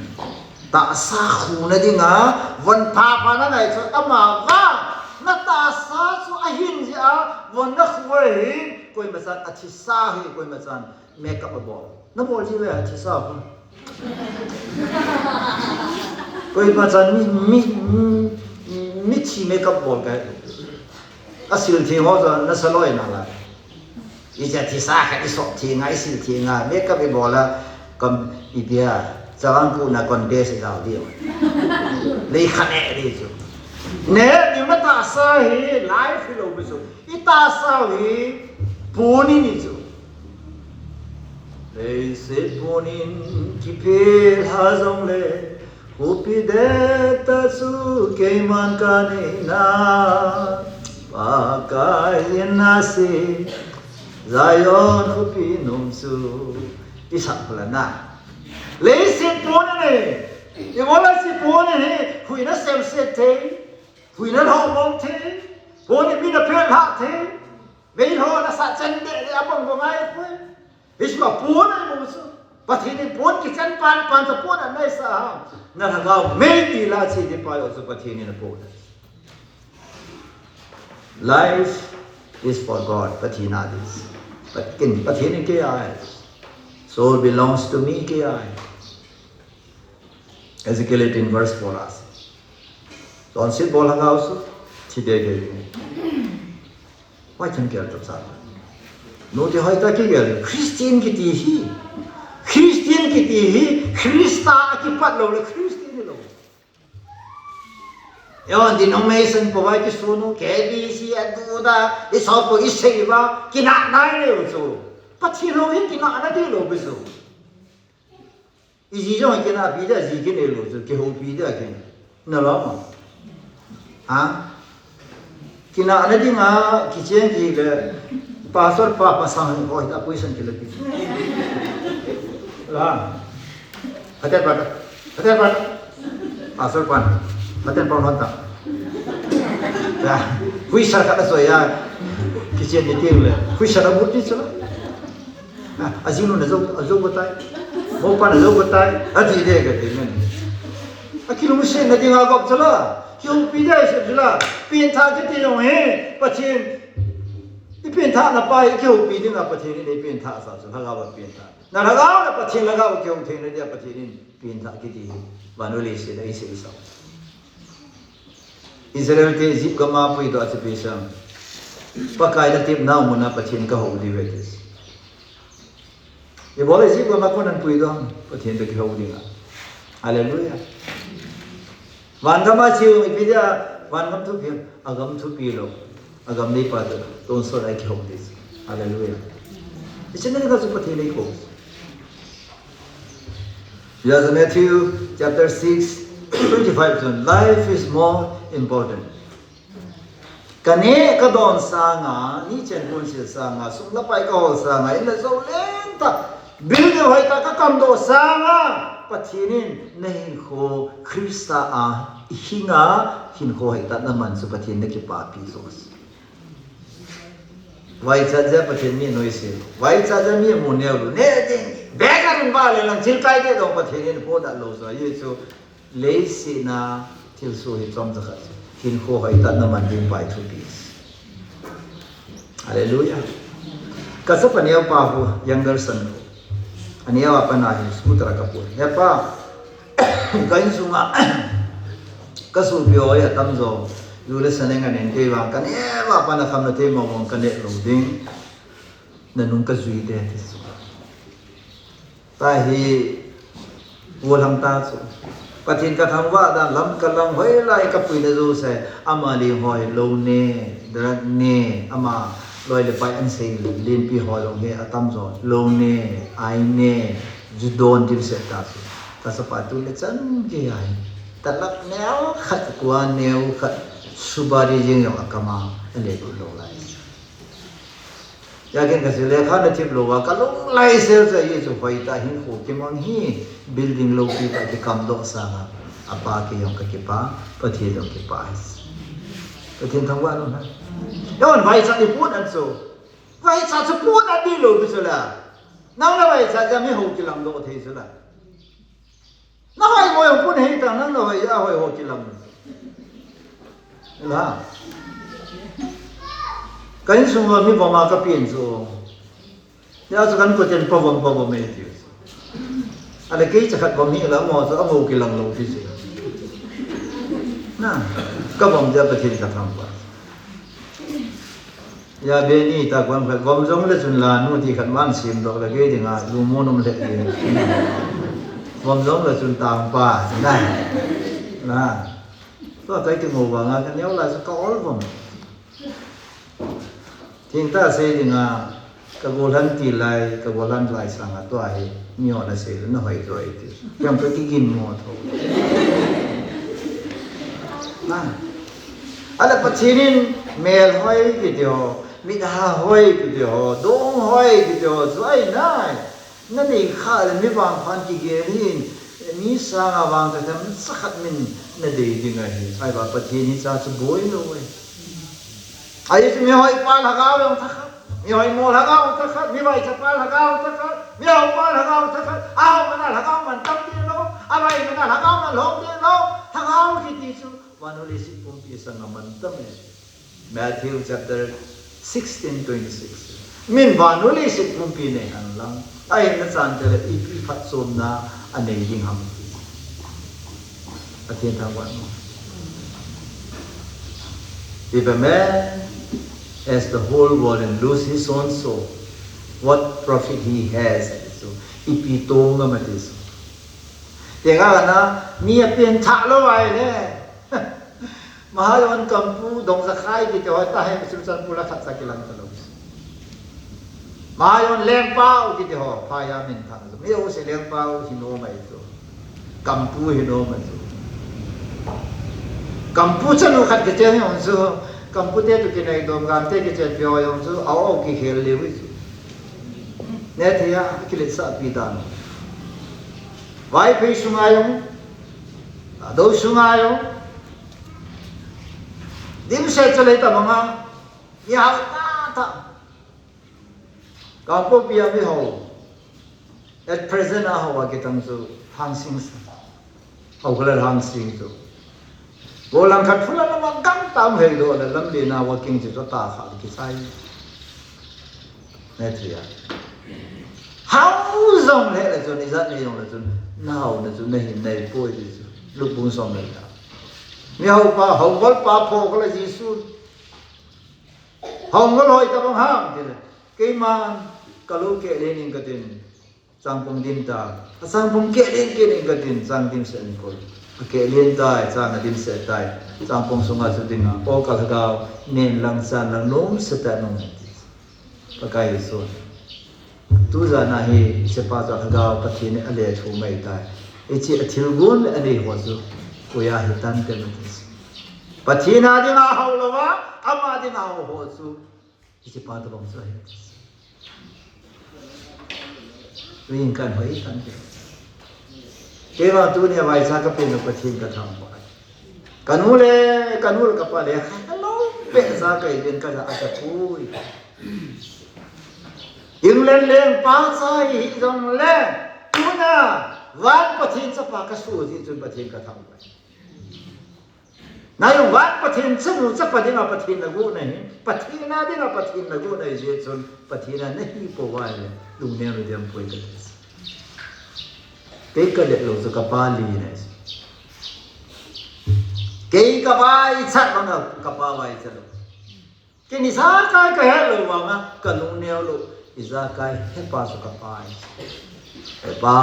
Tahsa khuna ding a, van pha pha na ngai chu ama va. Na tahsa chu a hin zia a, van na khu ahi, koima chan a thisa hi, koima chan makeup a bawl. Na bawl zia ve a thisa khu. Koima chan mi, mi, mi thi makeup bawl ka. A sil thi haw chu na sa loi na la. I cha thisa kha i sawp thi ngai, i sil thi ngai, makeup i bawl a, kam i bia, chawang ku na kon be si dau di. Lei kha ne di chu. Ne, ni ma tahsa hi, life hi lo bi chu. I tahsa hi, puan i ni chu. Leiset puan in kipel ha zong le, hupi det ta chu keiman ka neina. Pakai in a si, Zion khawpi nung chu, i sak phala na. Leiset puan a nei, i bol a si puan a nei, huina semset thei, huina lawmlawm thei, puan i min a phet hak thei, meithawna sa chen de le a bang bang ai khui. Hi chu a puan a i mu chu. Pathian in puan kichen pan pan chu puan a nei sa a. Na thagau mei ti la chi di pa lo chu Pathian in a puan a. Life is for God. Pathian a di. Pathian, Pathian in kei a. Soul belongs to me kei a. Ezekiel eighteen verse four a si. Chonset bawl hangau chu, thi de de ding. Huai chan kial ta cha. Nute hoi ta kigel, Christian kiti hi. Christian kiti hi, Khrista a kipat lo le Christian hilo. Eon denomination pawh vai kisun u, K B C a du da, i sawp u i sei va, kinakna i nei u chu. Pathian lo hi kinakna di lo bi chu. I zi zong kinakpi dia zi kinei lo chu, kihoupi dia kin. Na lo ma. Ha? Kinakna ding a, kichian ki le, pastor pa pasang haw hi a puisan kila pi. La. Hate pa, hate pa. Pastor pan. Hate pa hon ta. La. Huisar khat a soi a. Kichian ni ting le. Huisar a mut ni chu la. A, a zinu na zo, a zo ko tai. Mo pa na zo ko tai. A ti de ka ti men. A kilungsiatna ding a gop chu la. Kihoupi de se chu la. Pianthak kiti zong hi. Pathian. I pianthakna pa hi kihoupi ding a Pathian in ei pianthak sa chu. Lhagau a pianthak. Na lhagau na Pathian lhagau kihou theina dia Pathian in pianthak kiti hi. Van u le se na i se i sa. Israelte Egypt gam a puidaw a chipi sam. Pakai na tipnau mun a Pathian ka hou di ve ti. I bawl Egypt gam a kon an puidaw, Pathian tawh kihou ding a. Hallelujah. Van gam a chiu i pi dia, van gam thupi, a gam thupi lo. A gam neipa tawh, tonsot a kihou di. Hallelujah. I chin na ka chu Pathian ei ko. Yes, Matthew chapter six, twenty-five chun, life is more important. Ka nêk ka dawn sâng a, ni chen hun sil sâng a, sum la pai ka hawl sâng a, in la zo leng tak, building hoi tak ka kamdaw sâng a, Pathian in na hinkhua Khrista a i hing a, hinkhua hoi tak na man chu Pathian na kipapi zaw. Vaichat zia Pathian mi nuisil, vaichat zia mi mu neu lu, ne ding, bek a rin ba le lang thil kai de dong Pathian in pawtdok lo zaw, hi chu leiset a thil sua hi chawm za khat, hinkhua hoi tak na man ding pai thupi. Hallelujah. Ka chapa neu pa hu, younger son hu. A neu a pan a hin scooter a ka pui. He pa, ka insung a, ka suapi hoi a tam zaw. Lu le sa neng a nen kei vang, ka neu a pan a kham na thei ma vang ka neh lo ding. Na nung ka zui de ti chu. Ta hi, gual ham ta chu. Pathian ka thangvah dan lam ka lang hoi lai ka puina zo se. Ama li hoi lo ne, drug ne, ama loi le pai an sei lianpi hoi lo nge a tam zaw. Lo ne, ai ne, zu dawn dil se ta chu. Ka chapa tu le chan kei ai. Talak neu khat, kua neu khat, subari zing zong a kam a, a le lut lo lai. Yakin ka si lekha na thip lo a, ka lung lai sel chu ahi chu hoi tak hinkhua kimang hi, building lopi tak kikamdaw sâng a, a pa kei zong ka kipak, Pathian zong kipak hi. Pathian thangvah lo na. Eon vaichat i puan an chu. Vaichat chu puan a di lo bi chu la. Nang la vaichat zia mi ho kilamdaw thei chu la. Na hoi mo pun hei ta nang na hoi a hoi ho kilam. La. Ka insung a mi vom a ka pian chu. Hia chu kan koten pa vom pa vom ei tiu. A le kei cha khat vom hi la mo chu a mo kilam lo ti chu. Na. Ka vom dia Pathian ka thangvah. Ya beni ta kuan khat vom zong le chun la nu ti khat man sim dok la kei ding a lu mu num le ti. Vom zong le chun tang pa na. Na. Tua kai ti mo vang a ka neu lai sa ka ol vom. Thing ta sei ding a ka gol han ti lai, ka gol han lai sâng a tua hi. Ni o na sei na hoi tua i ti. Kiam ka kigin mo tho. Na. A leh Pathian in mêl hoi kiti haw, mit ha hoi kiti haw, dawng hoi kiti haw chu ahi nai. Na nei kha leh mi vangpha'n kigel hin, mi sâng a vang ka themcha khat min na dei ding ahi. Ahi vang Pathian hi cha chu buai lo ahi. Ahi chu mi hoipa lhagau hung tha kha, mi hoimaw lhagau hung tha kha, mi vaichapa lhagau hung tha kha, mi hopa lhagau hung tha kha, a hau mana lhagau man tam ding lo, a vai mana lhagau man lawm ding lo, lhagau kiti chu van leiset pumpi sâng a man tam e. Matthew chapter sixteen twenty six. Min van leiset pumpi nei hen lang, a hinna châng te leh ipi phatchuamna a nei ding ham ti. Pathian thangvâl maw. If a man has the whole world and lose his own soul, what profit he has? Chu ipi tawng am a ti chu. Tiang a na, mi a piangthak lo ai le. Mahayon, Kampu, Dongzakhai kiti haw ta hem chu chan pula khat cha kilang ta lo. Mahayon, Lengpau kiti haw, phai a minthang chu mi u si Lengpau hi nuam ai chu. Kampu hi nuam ai chu. Kampu chanu khat kichen hi hung chu, Kampute tu kinei dawm Gamte kichen pi haw hung chu a au kikhel leu hi chu. Ne thei a kiletsahpi dan. Vaiphei sung a hung, a do sung a hung, dimset chu lei ta mang a, mi hau ta ta. Kangpokpi a mi hau, at present a hau a kitang chu Hangsing, hau kha la Hangsing chu. Vo langkhat phula lam a gam tam hei do leh lam lina working chu ta kha kisai. Ne thei a. Hau zong le le chun, i zat ni zong le chun, na hauna chu na hin nei puai ti chu. Luk bung sawm le ta. Mi haupa, hau golpa pho kha la Jesu. Hau gol hoi ta bang ham ti le. Keima'n ka lo keh len ing ka tin, changpung dim ta. A changpung keh len kei ing ka tin, chang dim se ing kol. A keh len tai, chang a dim se tai. Changpung sung a chu ding a, aw ka lhagau, nen lang chan lang nuam se ta nung ti. Pakai Jesu'n, tu zan a hi, i chepa chu a lhagau Pathian in a le thu mai tai. I chi a thil gual leh a nei haw chu, koi a hi tan te ma ti. Pathian a ding a hau lo a, ama ding a hau haw chu, i chepa tabang chu ahi. Ring kan hoi tan te. Kei vang tuni a vaicha ka pian u Pathian ka thangvâl. Ka nu le, ka nu le ka pa le kha ka lo peh za ka i ven ka za a ka pui. England lengpa cha hi zong le, tuna van Pathian chapa ka su zi chun Pathian ka thangvâl. Nai u van Pathian chanu chapa ding a Pathian la gu na hi, Pathian a ding a Pathian la gu na hi zia chun Pathian a na hi puai le, lungneu diam puai ka ti. Kei ka let lo chu ka pa li na hi. Kei ka vaichat bang a ka pa vaichat lo. Kei ni zakai ka het lo vang a ka lungneu lo, i zakai hepa chu ka pa hi. Hepa.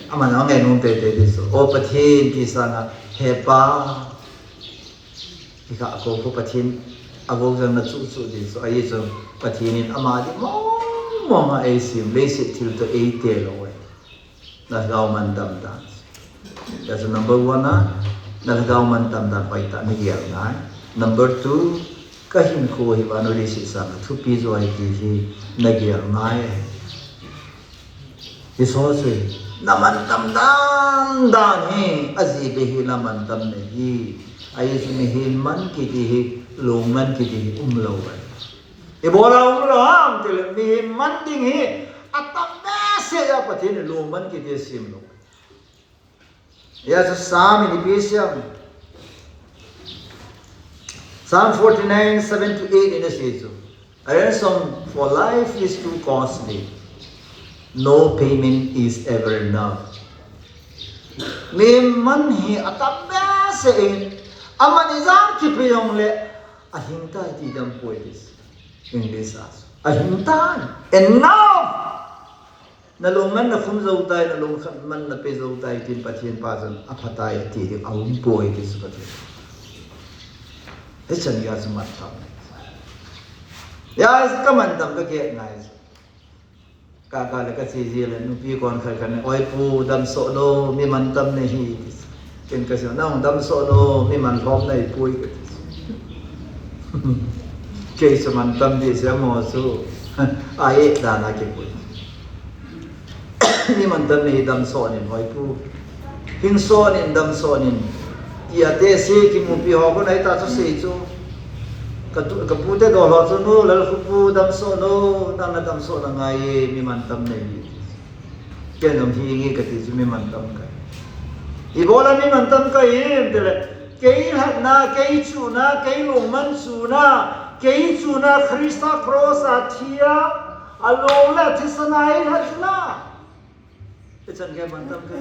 Aman a ngainuam tete ti chu, aw Pathian ti sâng a, hepa. Hi kha a ko khu Pathian a vo zang na chu chu ti chu, ahi chu Pathian in ama di mawng mawng a ei siam, leiset thil tawh ei te lo e. Na lhagau man tam dan. That's number one a, na lhagau man tam dan hoi ta na gel ngai. Number two, ka hinkhua hi van u leiset sâng a thupi zaw hi ti hi na gel ngai. Hi saw chu, na man tam dan dan hi, a zi be hi na man tam na hi. Ahi chu mihing man kiti hi, lungman kiti hi um lo ai. I bawl a um lo ham ti leh mihing man ding hi, a tam be se a Pathian in lungman kiti a siam lo. Zia chu Sam in ipi siam, Psalm forty-nine, seven to eight in a sia chu, a ransom for life is too costly, no payment is ever enough. Mi man hi a tam be se in, a man i zang kipi zong leh, a hing tai ti dam puai ti. English a, a hing tai. Enough. Na lungman na khum zo tai, na lungman na pe zo tai tin Pathian pa chun a pha tai ti ding a um puai ti chu Pathian. Hichan gei a chu man tam. Zia ka man tam ka kiak ngai chu. Ka ka leh ka chi zia leh nupi kon khat khat in, oi pu, damsawh lo, mi man tam na hi ti. Ken ka sia, nang dam sawt lo, mi man lawm nei puai ka ti. Kei chu man tam di sia maw chu. A e dan a kipui. Mi man tam nei dam sawt in hoi pu. Hing sawt in dam sawt in. Ti a te si kimupi haw ko nai ta chu sei chu. Ka tu, ka pute dawr haw chu nu Lalkhupu dam sawt lo, nang na dam sawt na ngai e, mi man tam nei. Ken dam hi nge ka ti chu mi man tam ka. I bawl a mi man tam ka i em te le. Kei hatna, kei chuna, kei lungman chuna, kei chuna Khrista cross a thi a, a lung le thisan a i hatna. I chan kei man tam ka.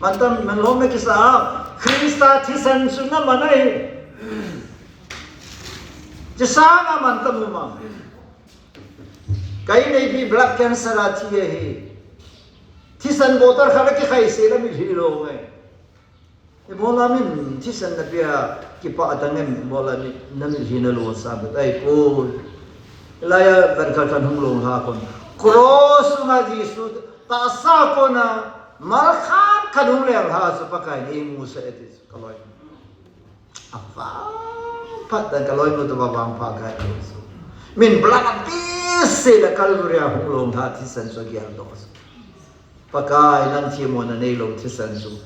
Man tam, man lawm na kisa a. Khrista thisan chu na man ahi. Chi sâng a man tam u ma. Ka in neipi blood cancer a thi ahi. Thisan bawtar khat a kikhai se la mithi lo ngai. I bawl a min thisan na pia kipak a tang em, bawl a min na mithi na lo sa bet ai ko. Lai a kan kal kan hung lo ha kon. Cross sunga Jesu ta sa kon a mal khan kan hung leng ha chu Pakai ni mu sa e ti chu ka loi. A pha phat dan ka loi nu ta ba bang pha kai lo chu. Min blood a pi se la Calvary a hung lo ha thisan chu a gial do chu. Pakai nang thiamna nei lo thisan chu,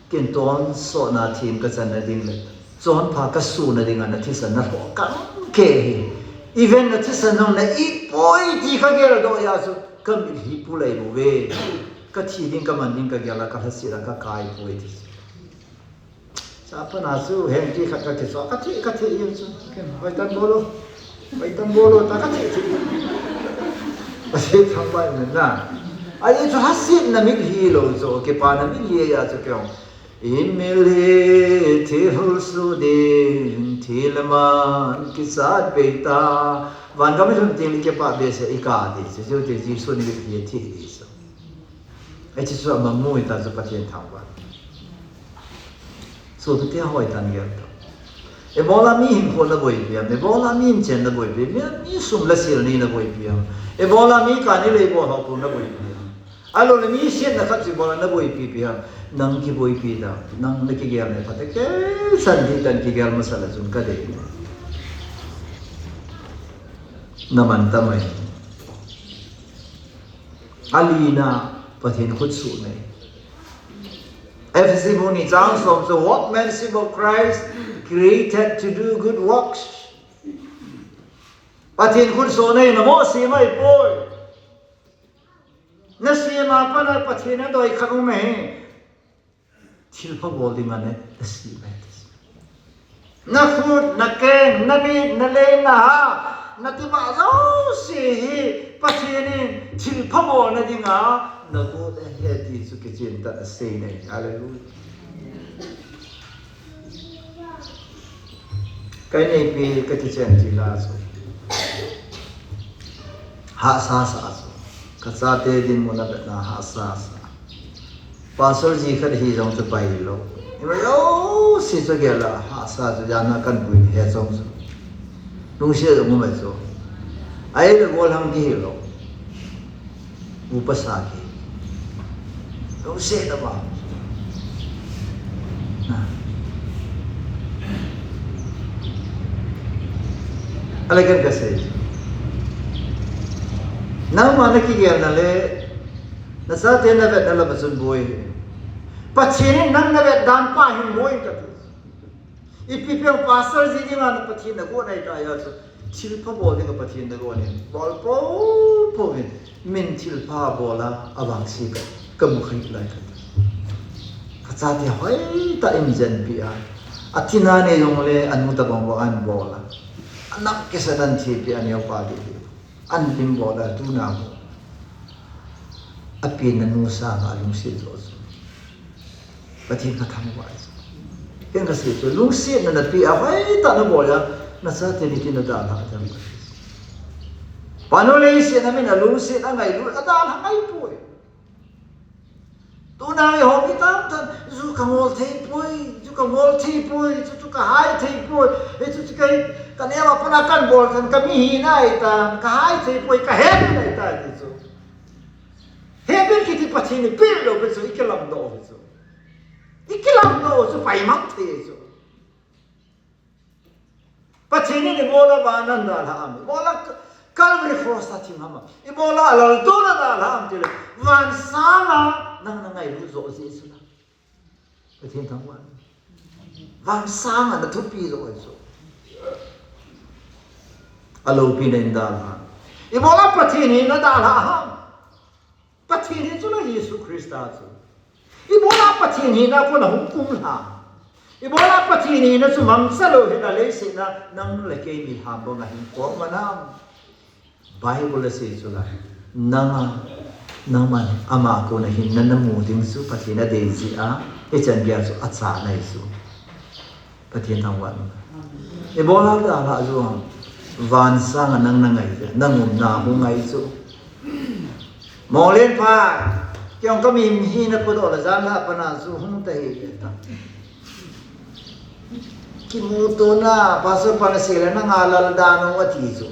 ken tawnsawtna thiam ka channa ding leh, chawnpha ka suakna ding a na thisan na thaw kang ke hi. Even na thisan hung na it puai ti ka gel daw a chu, ka mit hi pu lei bu ve. Ka thi ding ka man ding ka gel a ka hla sia la ka kai puai ti. Sa pana chu heng ti khat ka ti chu, ka thi, ka thi in chu. Ken, hoi tan bawl u. Hoi tan bawl u, ta ka thi, thi. Ka thi thang bai men na. A i chu hasiatna mit hi lo chu, kipana mit hi a chu keu. I mil hi thil hul su ding, thil man kisat bei ta. Van gam i lhun ting kipak be se i ka ti, chu chu ti Jesu ni mit hi thi ti chu. Ai chu chu a ma mu i ta chu Pathian thang bai. Suapite hoi tan gel ta. Ebola mi hinkhua na boipi am, Ebola mi inchen na boipi am, mi sum la sil ni na boipi am, Ebola mi ka ni lei bawl hau pu na boipi am. A lo le mi siatna khat chu Ebola na boipi pi am. Nang kiboipi da, nang na kigel ne pha te ke san di tan kigel masa la chun ka dei. Na man ta mai. A lina, Pathian khut suak nei. Ephesi bung ni chang sawm chu workmanship of Christ, created to do good works. Pathian khut suak nei, na maw siam ai puai. Na siam a pana Pathian a doi khat um ahi. Thilpha bawl ding a ne, na siam ahi. Na khut, na keng, na mit, na lei, na ha, na ti ma zosia hi Pathian in thilpha bawlna ding a na guat ahi ti chu kichian tak a sei nei. Hallelujah. Ka neipi ka kichen ti la chu, hahsa sa chu, ka chate dinmun a betna hahsa sa. Pastor zi khat hi zong chu pai lo. I mai lo si chu gel a hahsa chu jan a kan pui he chong chu. Lungsiat zong um ai chu. Ai le gual hang ki hilo. Upa sa ki. Lungsiat a ba. A le kan ka sei. Nangma na kigelna le na chate na vetna lam ah chun buai hi. Pathian in nang na vet dan pa hin buai ka ti. I pi piang pastor zi ding a na Pathian na guat nai ta ia chu. Thilpha bawl ding a Pathian na guat in bawl po po in min thilpha bawl a a vangsia ka, ka mu khai lai ka ti. Ka chate hoi ta in zen pi a. A tina nei zong le a nu ta bang bang an bawl a. A nak kisa nan thi pi a neu pa di di. An lim bawl a tuna mu. A pianna nu sâng a lungsiat zo zo. Pathian ka thangvai. Ken ka sia chu lungsiatna na pi a hoi ta na bawl a, na chate ni tin a dan ha ta. Panu le i siatna min a lungsiat a ngailut a dan ha ngai puai. Tuna i hawm i tam tan, zu ka ngawl thei puai, zu ka ngawl thei puai, chu chu ka hai thei puai, hi chu chu ka, ka neu a pana kan bawl tan, ka mi hi nai tan, ka hai thei puai, ka he nai tan ti chu. He pen kiti Pathian i pil lo pen chu i kilam do hi chu. I kilamdawk chu pai mang thei chu. Pathian in i bawl a van a dalha am? I bawl a Calvary Cross a thing am? I bawl a laltu'n a dalha am ti leh, van sâng a nang na ngailut zaw Jesu la, Pathian thangvâl, van sâng a na thupi zaw chu a lopina in dalha. I bawl a Pathian hina dalha am? Pathian hi chu la Jesu Khrista chu. I bawl a Pathian hina kua'n a hung kum hla? I bawl a Pathian hina chu mangcha lo hin a leiset a nang leh kei mi hla bang a hing kawm man am? Bible a sia chu la, nang a, nangma'n ama kuan a hinna na mu ding chu Pathian a dei zia a, i chan gei chu a chan ahi chu. Pathian thangvâl. I bawl a dalha chu, van sâng a nang na ngai, nang umna hung ngai chu. Mawnglenphai, kei hung ka mi hina pawtdaw la zan la pana chu hung ta hi ve ta. Kimutuana, pastor pan a sia leh na ngai lal dan u a ti chu.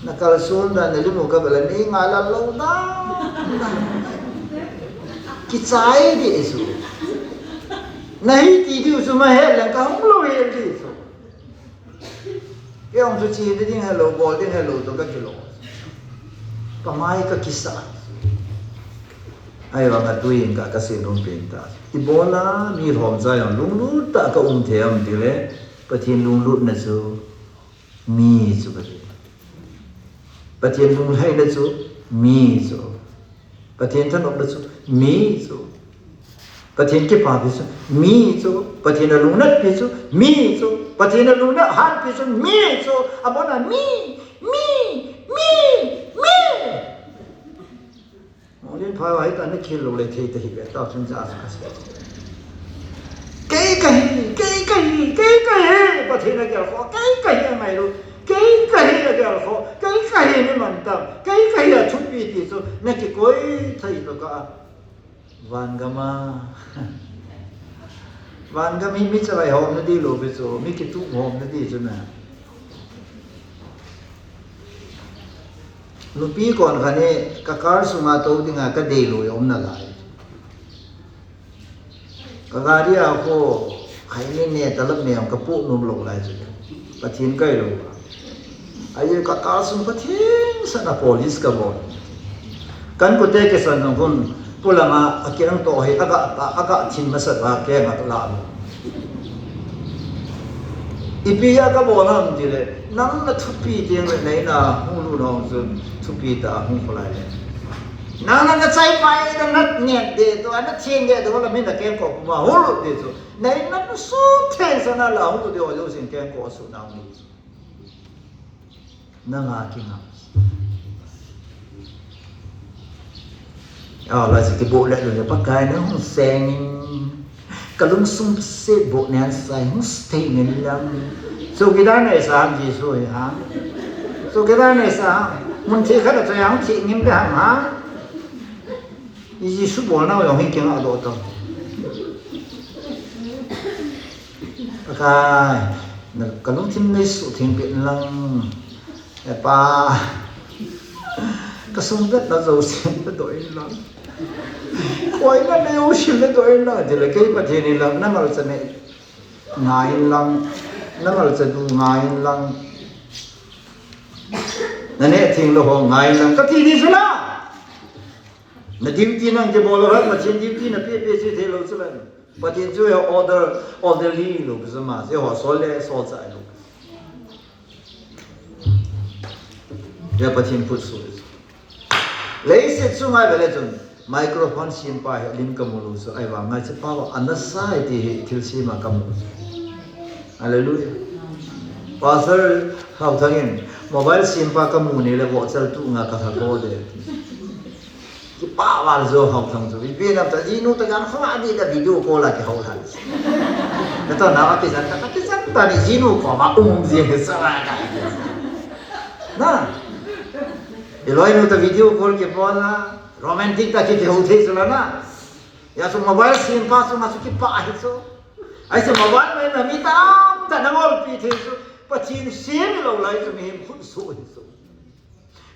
Na kalsuan dan, na lung u ka bel a nei ngai lal lo dan. Kichai di chu. Na hi ti diu chu ma het leng ka hung lo hi di chu. Kei hung chu chi di ding helo, bawl ding helo tawh ka kilo. Ka mai ka kisa. Ahivang a tuin ka, ka sin um pen ta. I bawl a mi hawmzai hawm lunglut tak ka um thei am ti leh, Pathian lunglutna chu mi chu ka ti. Pathian lunglhaina chu mi chu. Pathian thanopna chu mi chu. Pathian kipapi chu mi chu. Pathian a lungnatpi chu mi chu. Pathian a lungnat hatpi chu mi chu. A bawn a mi, mi, mi, mi. Mawnglenphai, hita na khil lo le thei ta hi ve ta chun cha sa ka sa. Kei ka hi, kei ka hi, kei ka hi, Pathian a gel khaw, kei ka hi a ngai lo, kei ka hi a gel khaw, kei ka hi mi man tam, kei ka hi a thupi ti chu na kikoi thei lo ka. Vangam a, vangam hi mi chalai hawmna di lo ve chu, mi kituk hawmna di chu na. Nupi kawn khan hi ka car sung a to ding a ka dei lo i um nalai. Ka gari a khu khaini ne talap ne ka pu nuam lo lai chu. Pathian kai lo. Ahi ka car sung Pathian sâng a polish ka bawl. Kan kute kisan nung hun pulam a a kiang tawh hi a ga, a ga thim masa a keng a la lo. I pi a ka bawl ham ti leh, nang na thupi tiang leh neina hung lut nang chun thupi ta hung kho lai le. Nang na chai pai na nat ngen de tu, a na thiang de tu, la min na keng ko kuma hung lut de chu. Neina su theng sa na la hung lut de o lo sin keng ko su na hung lut chu. Nang a kingam. A la si ki bo le lo le Pakai na hung seng in. Ka lungsung se bo nen sai hung stay ngen lang. Chowkidar nei sa ham Jesu hi ha. Chowkidar nei sa ham. Mun thi khat a choi hung thi ngim le ham ha. I Jesu bawlna u jong hi keng a do to. Pakai, ka lungthim nei su thing pet lang. E Pa, ka sung bet na zo sin le doi lang. Koi na nei u sin le doi lang. Ti le kei Pathian in lang na malcha nei ngai in lang, na malcha du ngai in lang, na neh thing lo ho ngai in lang ka ti di chu la. Na duty nang te bawl lo ha, Pathian duty na pe pe chi thei lo chu la. Pathian chu order, orderly lo ka zama, zia ho sawl le sawl chai lo. Zia Pathian khut su. Leiset chu ngai ve le chun, microphone siampa hi lim ka mu lo chu, ahi vang ngai chu pau a na sa ti hi thilsiam a ka mu chu. Hallelujah. Pastor Hauthang in, mobile siampa ka mu ni le vohchal tu nga ka tha ko de. Kipak val zo Hauthang chu. Ipi nam ta, zinu ta gan kha di da video call a kihou thei. Ka to na a kizan ta, ka kizan ta ni zinu ko ma um zing sa la ka. Na. I loinu ta video call kibawl a, romantic ta kihou thei chu la na. Zia chu mobile siampa chu nga chu kipak hi chu. Ahi chu mobile mai na mi tam ta na ngolpi thei chu. Pathian siam i lo lai chu mihem khut su hi chu.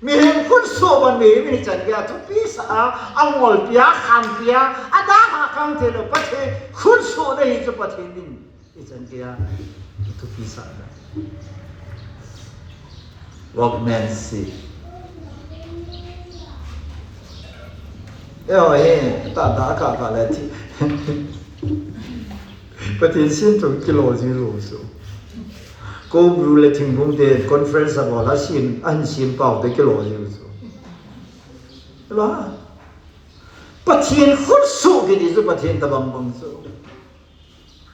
Mihing khutsuah ban mihing i chan kei a thupi sa a, a ngolpi a, khampi a, a dâk a kang theilo Pathian khutsuahna hi chu Pathian in i chan kei a thupi sa a. Workmanship. Eihaw hi tata ka ka le thi. Pathian siam chu kilaw zing lo chu. Kobru leh thingbungte conference a bawl a, siam, a hin siam paute kilaw zing chu. La, Pathian khutsuah kiti chu Pathian tabang bang chu.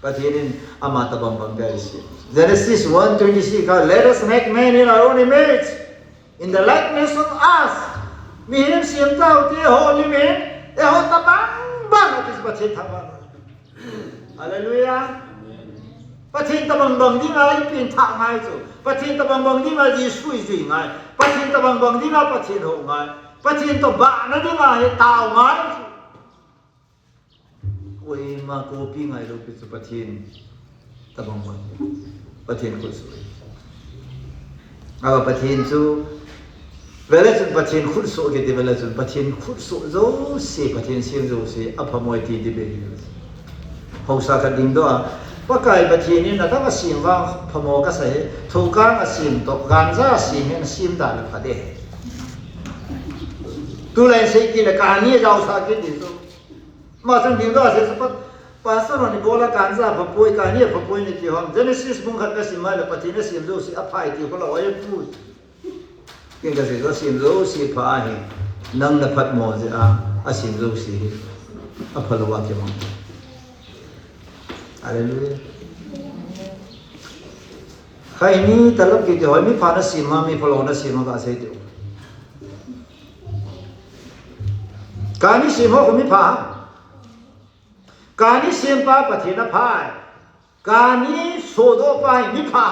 Pathian in ama tabang bang ka i siam. Genesis one twenty-six kha, Let us make man in our own image, in the likeness of us. Mihing siam tau ti haw lim in, eihaw tabang bang a ti Pathian tabang. Hallelujah. Pathian tabang bang ding a i piangthak ngai chu, Pathian tabang bang ding a Jesu i zui ngai, Pathian tabang bang ding a Pathian ho ngai, Pathian tawh bâkna ding a hi tau ngai chu. Kuama copy ngailo pi chu Pathian tabang bang, Pathian khutsuah. A Pathian chu, vele chun Pathian khutsuah kiti vele chun Pathian khutsuah zosia, Pathian siam zosia a phamaw ti debate. Hausa khat ding daw a, Pakai Pathian in a dang a siam vang phamaw ka sa hi, thokâng a siam tawh, ganja a siam hi a siam dan a pha de. Tulai sei kit leh kani a zausa kit ding chu. Ama chun ding daw a sia chu, Pastor hon i bawl a ganja pha puai, kani a pha puai ni ti hon, Genesis bung khat ka sim mai leh Pathian a siam zosia a pha i ti kha lo ai puai. Ken ka sia chu a siam zosia pha ahi, nang na phatmaw zia a, a siam zosia hi a phalo a kimang. Hallelujah. Khaini talap kiti haw mi pha na siam a, mi phalo na siam a ka sei tiu. Kani siam haw khu mi pha. Kani siampa Pathian a pha. Kani sawdawpa hi mi pha.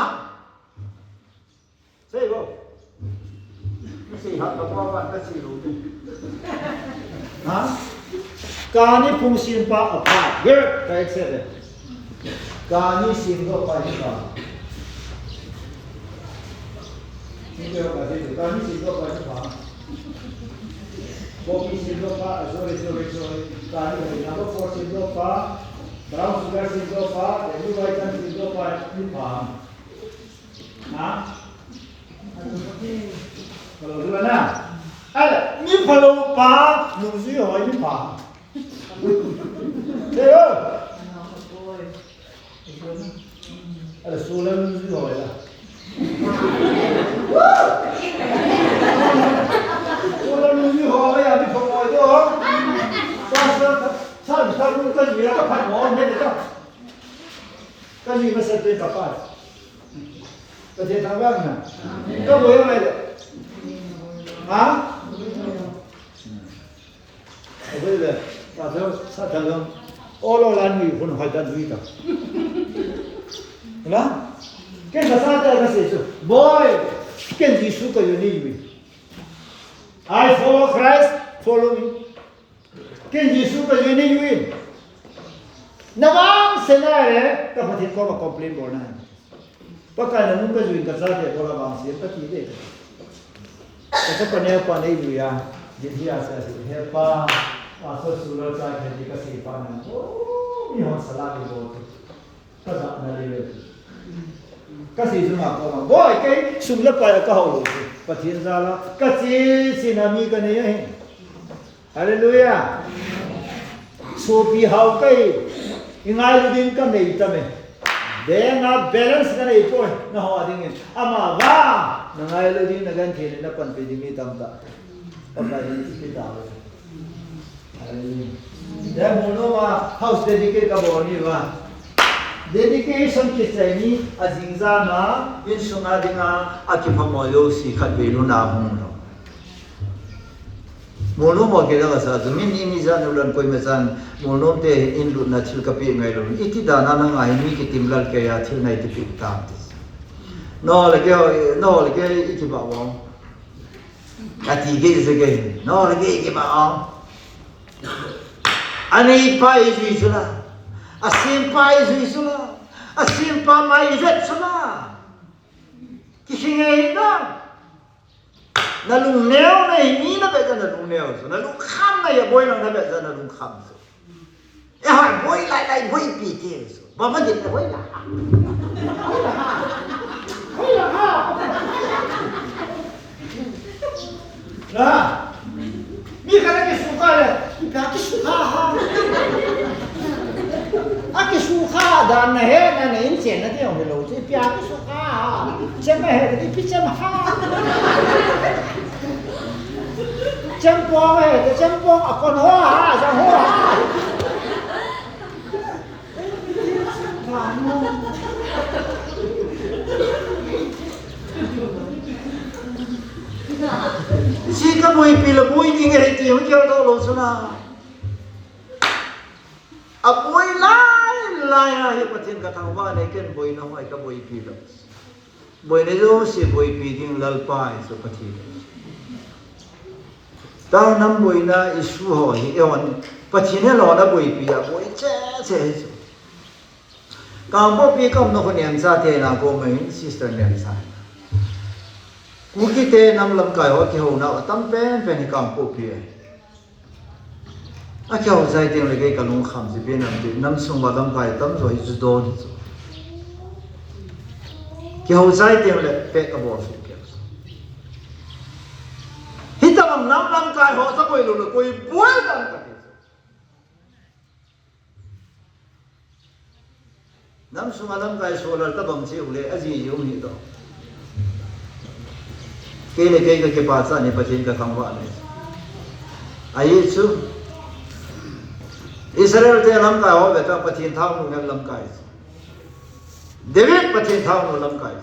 Sei lo. Sei ha ka pa pa ka sei lo. Ha? Kani phung siampa a pha. Ger, ka ek se le. Kani siamdawpa hi pha. Kani siamdawpa hi pha. Coffee siamdawpa, sorry, sorry, sorry. Kani number four siamdawpa, brown sugar siamdawpa, blue rice siamdawpa hi pha. Ha? Phalo tu na. Ala, mi phalo pa, nungzui haw mi pha. Ei o. Ala, sulam nungzui haw la. Sulam nungzui haw la, mi pha haw tu. Sa, sa, sa, sa, sa, sa, ka ni la ka pha haw ne ka. Ka ni ma sa pe ka pa. Pathian thangvâk na. Ka buai mai le. Ha? Ka buai le. Pastor sa thang lam. Olo la ni hun hoi ta zui ta. La? Ken ka sa ta ka sei chu. Boy, ken Jesu ka yo ni mi. I follow Christ, follow me. Ken Jesu ka zui ni yu in. Na vang se na le, ka Pathian koma complain bawl na. Pakai na nung ka zui in ka chate bawl a vang se ka ti de. Ka chapa ne pa nei lui a, Delhi a sa si, he pa, pastor su lo cha khe ti ka si pa na. O, mi hon sala ni bawl tu. Ka zak na le le. Ka si zung a koma, boy, kei sum le pai a ka hau lo chu. Pathian za la, ka chi, chi na mi ka nei ahi. Hallelujah. Suapi hau kei, i ngailu ding ka nei ta me. Bank a balance ka nei poi, na haw dingin. Ama va, na ngailu ding na gan thei na panpi ding mi tam ta. Pakai ni ti ta. Hallelujah. Dei mun noma house dedicate ka bawl ni va. Dedication kisai ni a zing zan a, insung a ding a, a kipha mawi lo si khat vei lu na hung lo. Mulnawm a kei la ka sa chu, mi ni mi zan u lan koima chan, mulnawmte in lutna thil ka piak ngai lo. I ti dan a na ngai mi kitim lal kei a thil ngai ti piak tam ti. No le kei, no le kei i kibah vang. A ti kei se kei, no le kei i kibah vang. A neipa i zui chu la, a siampa i zui chu la, a siampa mai i zet chu la. Kikhi ngei na. Na lungneu na hi mi na bet a na lungneu chu, na lungkham na hi a buai lang na bet a na lungkham chu. E ha, buai lai lai buaipi ti chu. Bang ma dit na buai la. Buai la ha. Buai la ha. La. Mi khat a kisukha le, pia kisukha ha. A kisukha dan na he na na in chen na ti hilo chu, pia kisukha ha. Chem a he ti pi chem ha. Chempong he ti chempong a kon ho ha, za ho ha. Zia ka buaipi la buai ding ahi ti hung gel dok lo chu na. A buai lai lai a hi Pathian ka thangvâk nei ken buaina hoi ka buaipi lo. Buaina zosia buaipi ding Lalpa hi chu Pathian. Tau nam buaina issue haw hi eon Pathian he lo na buaipi a buai che che hi chu. Kangpokpi ka umna khu Nemchate na kuama hin sister Nemcha. Kukite nam lamkai haw kihouna a tam pen pen hi Kangpokpi a. A kiho chai tiang leh kei ka lungkham zi pi nam ti nam sung a lamkai tam zaw hi chu dawn hi chu. Kiho chai tiang leh pek ka bawl suk kei. Hi tabang nam lamkai haw sa koi lo le koi buai dam ka ti chu. Nam sung a lamkai sual tabang chi u le a zi zi um hi tawh. Kei le kei ka kipâk cha ni Pathian ka thangvâk ni. Ahi chu, Israelte lamkai haw ve ta Pathian thaunu ngen lamkai. David Pathian thaunu lamkai.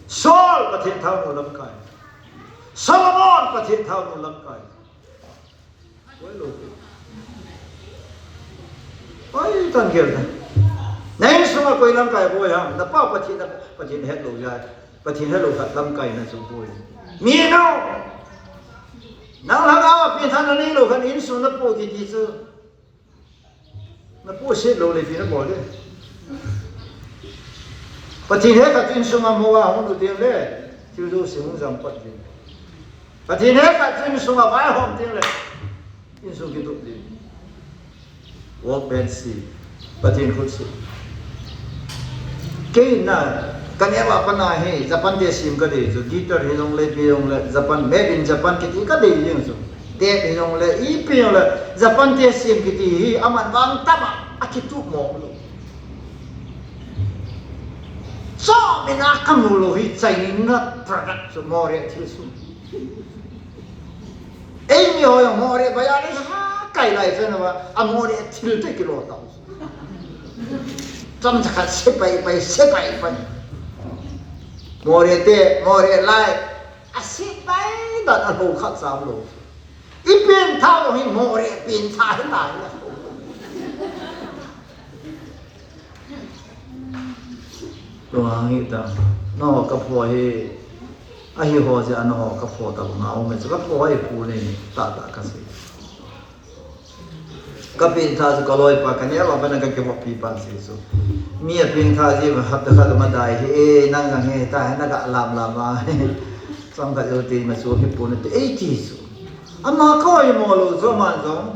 Saul Pathian thaunu lamkai. Solomon Pathian thaunu lamkai. Oi lo. Oi, tan gel ta. Na insung a koi lamkai buai ham? Na pau Pathian, Pathian hetlo zia, Pathian hetlo khat lamkaina chu buai. Mi nau, nang lak a piangthakna neilo khat insung na pua kiti chu. Na puasit lo le pi na bawl di. Pathian he khat insung a mo a hung lut ding le, thil zosia hung zam pat ding. Pathian he khat insung a vaihawm ding leh, insung kitup ding. Workbench si, Pathian khut si. Kei na, ka neu a pan a hi Japante siam ka dei chu, guitar hi zong le, pi zong le, Japan, made in Japan kiti ka dei ding chu. Tet hi zong le, ipi zong le, Japante siam kiti hi aman vang tam ah a kitup mawk lo. Chawm in a ka mu lo hi China product chu Moreh thil sung. Ei mi haw zong Moreh bai a ni ha kai lai chu na va, a Moreh thilte kilo tau. Cham cha khat se pai pai, se pai pai. Morehnte, Moreh lai, a se pai dan a lo khat cham lo. I piangthak lo hi Moreh piangthak hi tai a. Tua hi ta, nanghaw ka phuak hi, ahi haw zia nanghaw ka phuak ta bang a um e chu ka phuak hi pu nei ta ta ka si. Ka piangthak chu ka lawipa ka neu a ban a ka kivoppi pan si chu. Mi a piangthak zia hapta khat a ma dai hi e, nang zang hi ta hi na ka lam lam a. Chang khat zo ti ma chu hi pu na ti ei ti chu. Ama ka hi maw lo chu aman zong.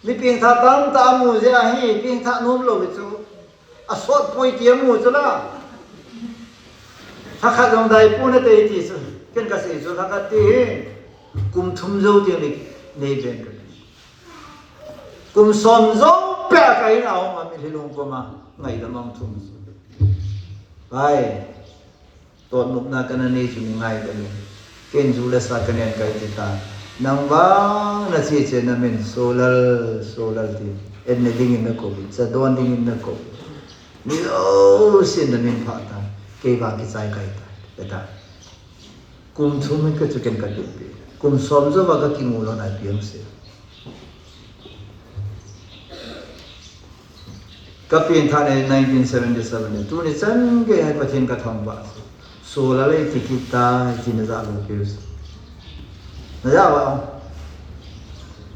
Mi piangthak tam ta a mu zia hi, piangthak nuam lo hi chu. A sawt pui ti a mu chu la. Thakhat zong dai pu na tei ti chu. Ken ka sei chu thakhat ti hi. Kum thum zo ti ni nei ben ka ti. Kum sawm zo pek a ka in a hong a mi hi lung kum a. Ngaidam ang thum chu. Bai. Tawtnopna ka na nei chu mi ngai ka ni. Ken zu le sa ka nen kai ti ta. Nang vang na chi che na min Solal, Solal ti. En ne dingin na ko, cha dawn dingin na ko. Mi lo sin na min pha ta. Kei vang kichai kai ta. Ka ta. Kum thum ka chu ken ka ti pi. Kum sawm zo va ka kimu lo nai piang si. Ka piangthak nei nineteen seventy seven ni, tuni chan gei hai Pathian ka thangvâk. Solal ei ti kit ta, ei ti na za lo piu. Na za va.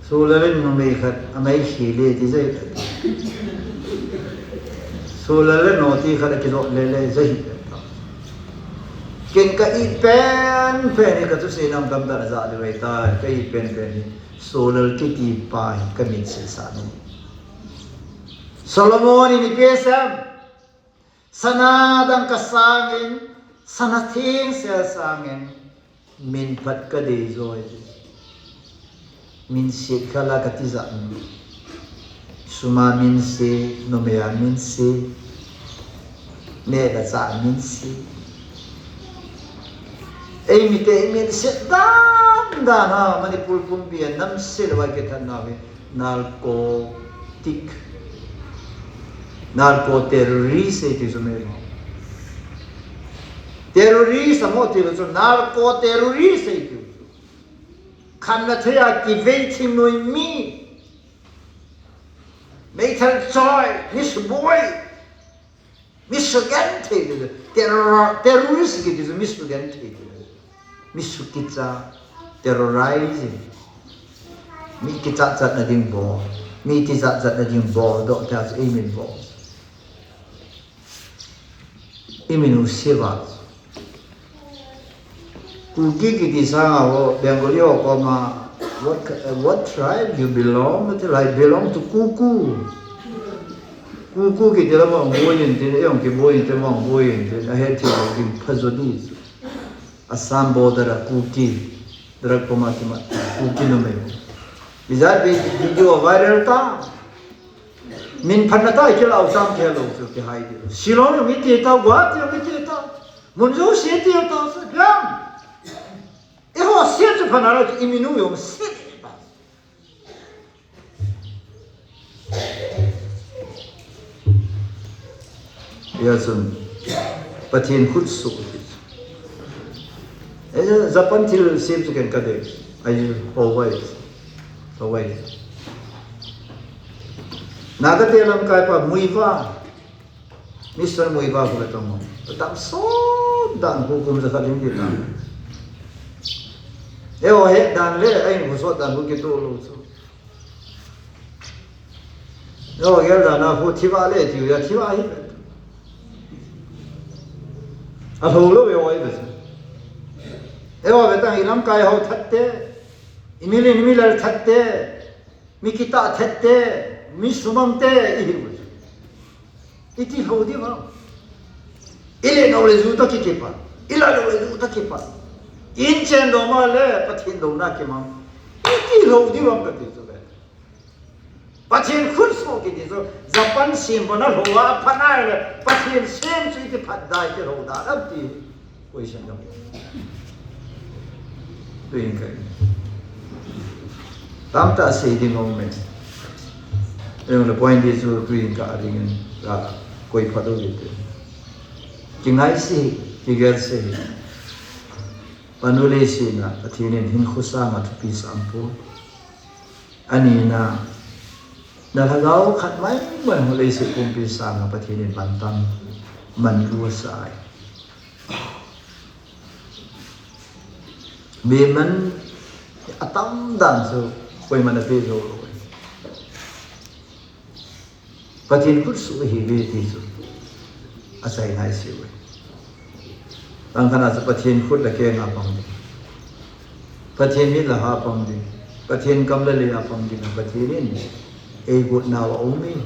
Solal in numei khat, a mei khi le ti zai. Solal le noti khat a kizot le le zai. Ken ka it pen pen hi ka thusei nam tam tak a za deu ei ta, ka it pen pen hi Solal kiti pa hi ka mit sesa ni. Solomon in i pe sem, sana dang ka sâng in, sana thingsel sâng in, min phat ka dei zawi. Min siat kha la ka ti zat. Sum a min sia, numei a min sia, nêk a cha min sia. Ei mite i min siat dan dan a Manipur pumpi a nam sia lo a kithatnau hi narcotic, narco terrorist ei ti chu mi lo. Terrorist a maw ti lo chu narco terrorist ei tiu chu. Khanna thei a kivei thim nuai mi, meithal chawi, mi subuai, mi sugenthei ti, terror, terrorist kiti chu mi sugenthei ti, mi sukicha, terrorizing, mi kichatchatna ding bawl, mi tijatjatna ding bawldok ta chu ei min bawl. I min u sia a, Kuki kiti sâng a, Bengali haw kawm a, what, what tribe you belong? Ti lai, belong to Kuku. Kuku kiti lam a hung buai intin, ei hung kibuai intin, hung buai intin, a het thei lo ding pha zaw di chu. Assam border a Kuki, drug kawm a kimat Kuki numei, i zat video viral ta. Min phatna ta i kilau tam khe lo chu kihai di. Shillong mi ti ta, Guwahati mi ti ta, mun zosia ti ta, sa hiam? Eihaw sia chu phatna lo chu i min u i hung sia ta. Hia chun Pathian khut suk ti chu, Japan thil siam chu ken ka dei, ai, hawai, hawai. Nagate lamkai pa Muivah, Mister Muivah khu le tamo, a tam sawt dan khu kum za khat ding ti ta. Eihaw het dan le a in khu sawt dan khu kituak lo chu. Eihaw gel dan a khu thivâk le tiu a, thivâk hi a hlo lo eihaw hi ve chu. Eihaw ve tang i lamkai ho thatte, i mil in mil lal thatte, mi kitâk thatte, mi sumangte i hiu chu. I ti hlo di ma? I le no le zu ta ki kipat, i la lo le zu ta kipat, in chen lo ma le Pathian lona kimang. I ti hlo di ma ka ti chu ve. Pathian khut suk kiti chu Japan siam bana hlo a phat nai le Pathian siam chu i ti phat dai ti hlo da lam ti. Question dam. Tuin ka, tam ta sei ding um e. Eng le point di chu tuin ka dingin ka koi phat u di te. Kingaisi, kigelsi. Panu lei sina Pathian in hinkhua sâng a thupi sam pua. A nina, na thagau khat mai mai hung lei sih pumpi sâng a Pathian in mantam, man lua sa ai. Biaman a tam dan chu koiman a pe zo lo. Pathian khut suk ahi ve ti chu a chai nai siau e. Tangkhan a chu Pathian khut la keng a pang ding, Pathian mit la ha pang ding, Pathian kam la lei a pang ding a Pathian in ei gutnau a um i.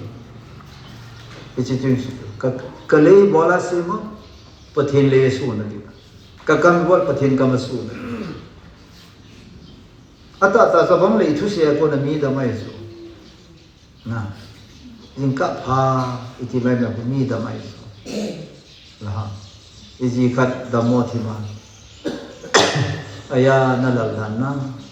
I chi ting chu ka, ka lei bawl a sim a, Pathian lei a suan a ding, ka kam bawl Pathian kam a suan a ding. A tata ka bang lei thusia a kona mi dam ai chu. Na, jingkah pha i ti mai mai khu mi dam ai chu. La ha, i zi khat dam maw thim a, aia na lal dan na,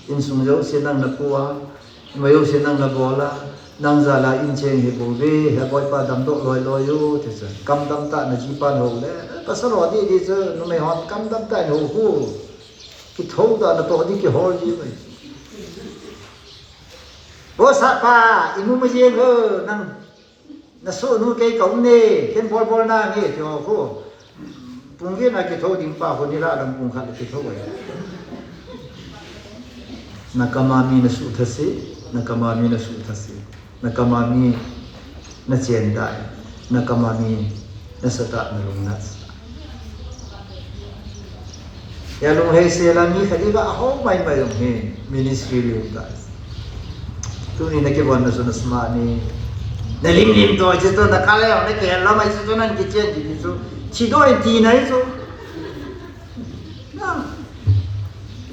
insung zosia nang na pua a, ma zosia nang na bawl a, nang jal a in cheng hi bu ve, he bawipa damdok loi loi u ti chu. Kam dam ta na zi pan ho le, pasal haw di di chu numei hon kam dam ta in ho khu, kitho ta na tawh di kihawl di mai. Aw sapa, i mu ma ziang ho, nang na suh nu kei ka um ne, ken bawl bawl na nge ti haw khu. Pung gina kitho ding pa khu ni la lam pung khat le kitho ai. Na kam a mi na suh thase, na kam a mi na suh thase, na kam a mi na chen dai, na kam a mi na sa ta na lung na sa. Hia lunghei sela mi khat i va hawm mai mai um hi, ministry liu ta. Tuni na kivonna chu na sma ni. Na limlim tawi chu na ka leu, na kihel lo mai chu chu nan kichian ti chu. Thi dawi ti nai chu.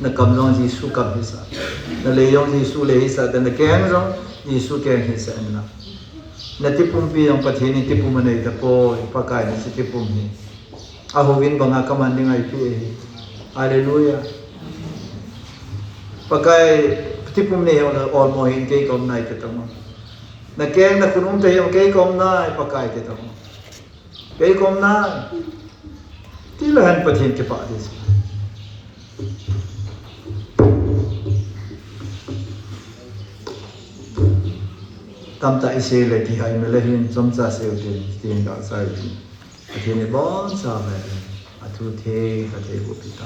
Na kam zong Jesu kam hisa. Na lei zong Jesu lei hisa, na keng zong Jesu keng hisa na. Na tipumpi zong Pathian in tipum a nei ta puai, Pakai na chu tipum hi. A hou in bang a ka man ding ai pi hi. Hallelujah. Pakai, tipum nei hau na awlmaw hin kei ka um nai te tamo. Na keng na khun um te hi kei ka um nai Pakai te tamo. Kei ka um nai. Ti le hen Pathian kipak di. Tamtak i sei le kihai male hin chomcha sei u tin, tin ka sai u tin. Pathian i bonsa ve. A thu thei ka thei bu pi ta.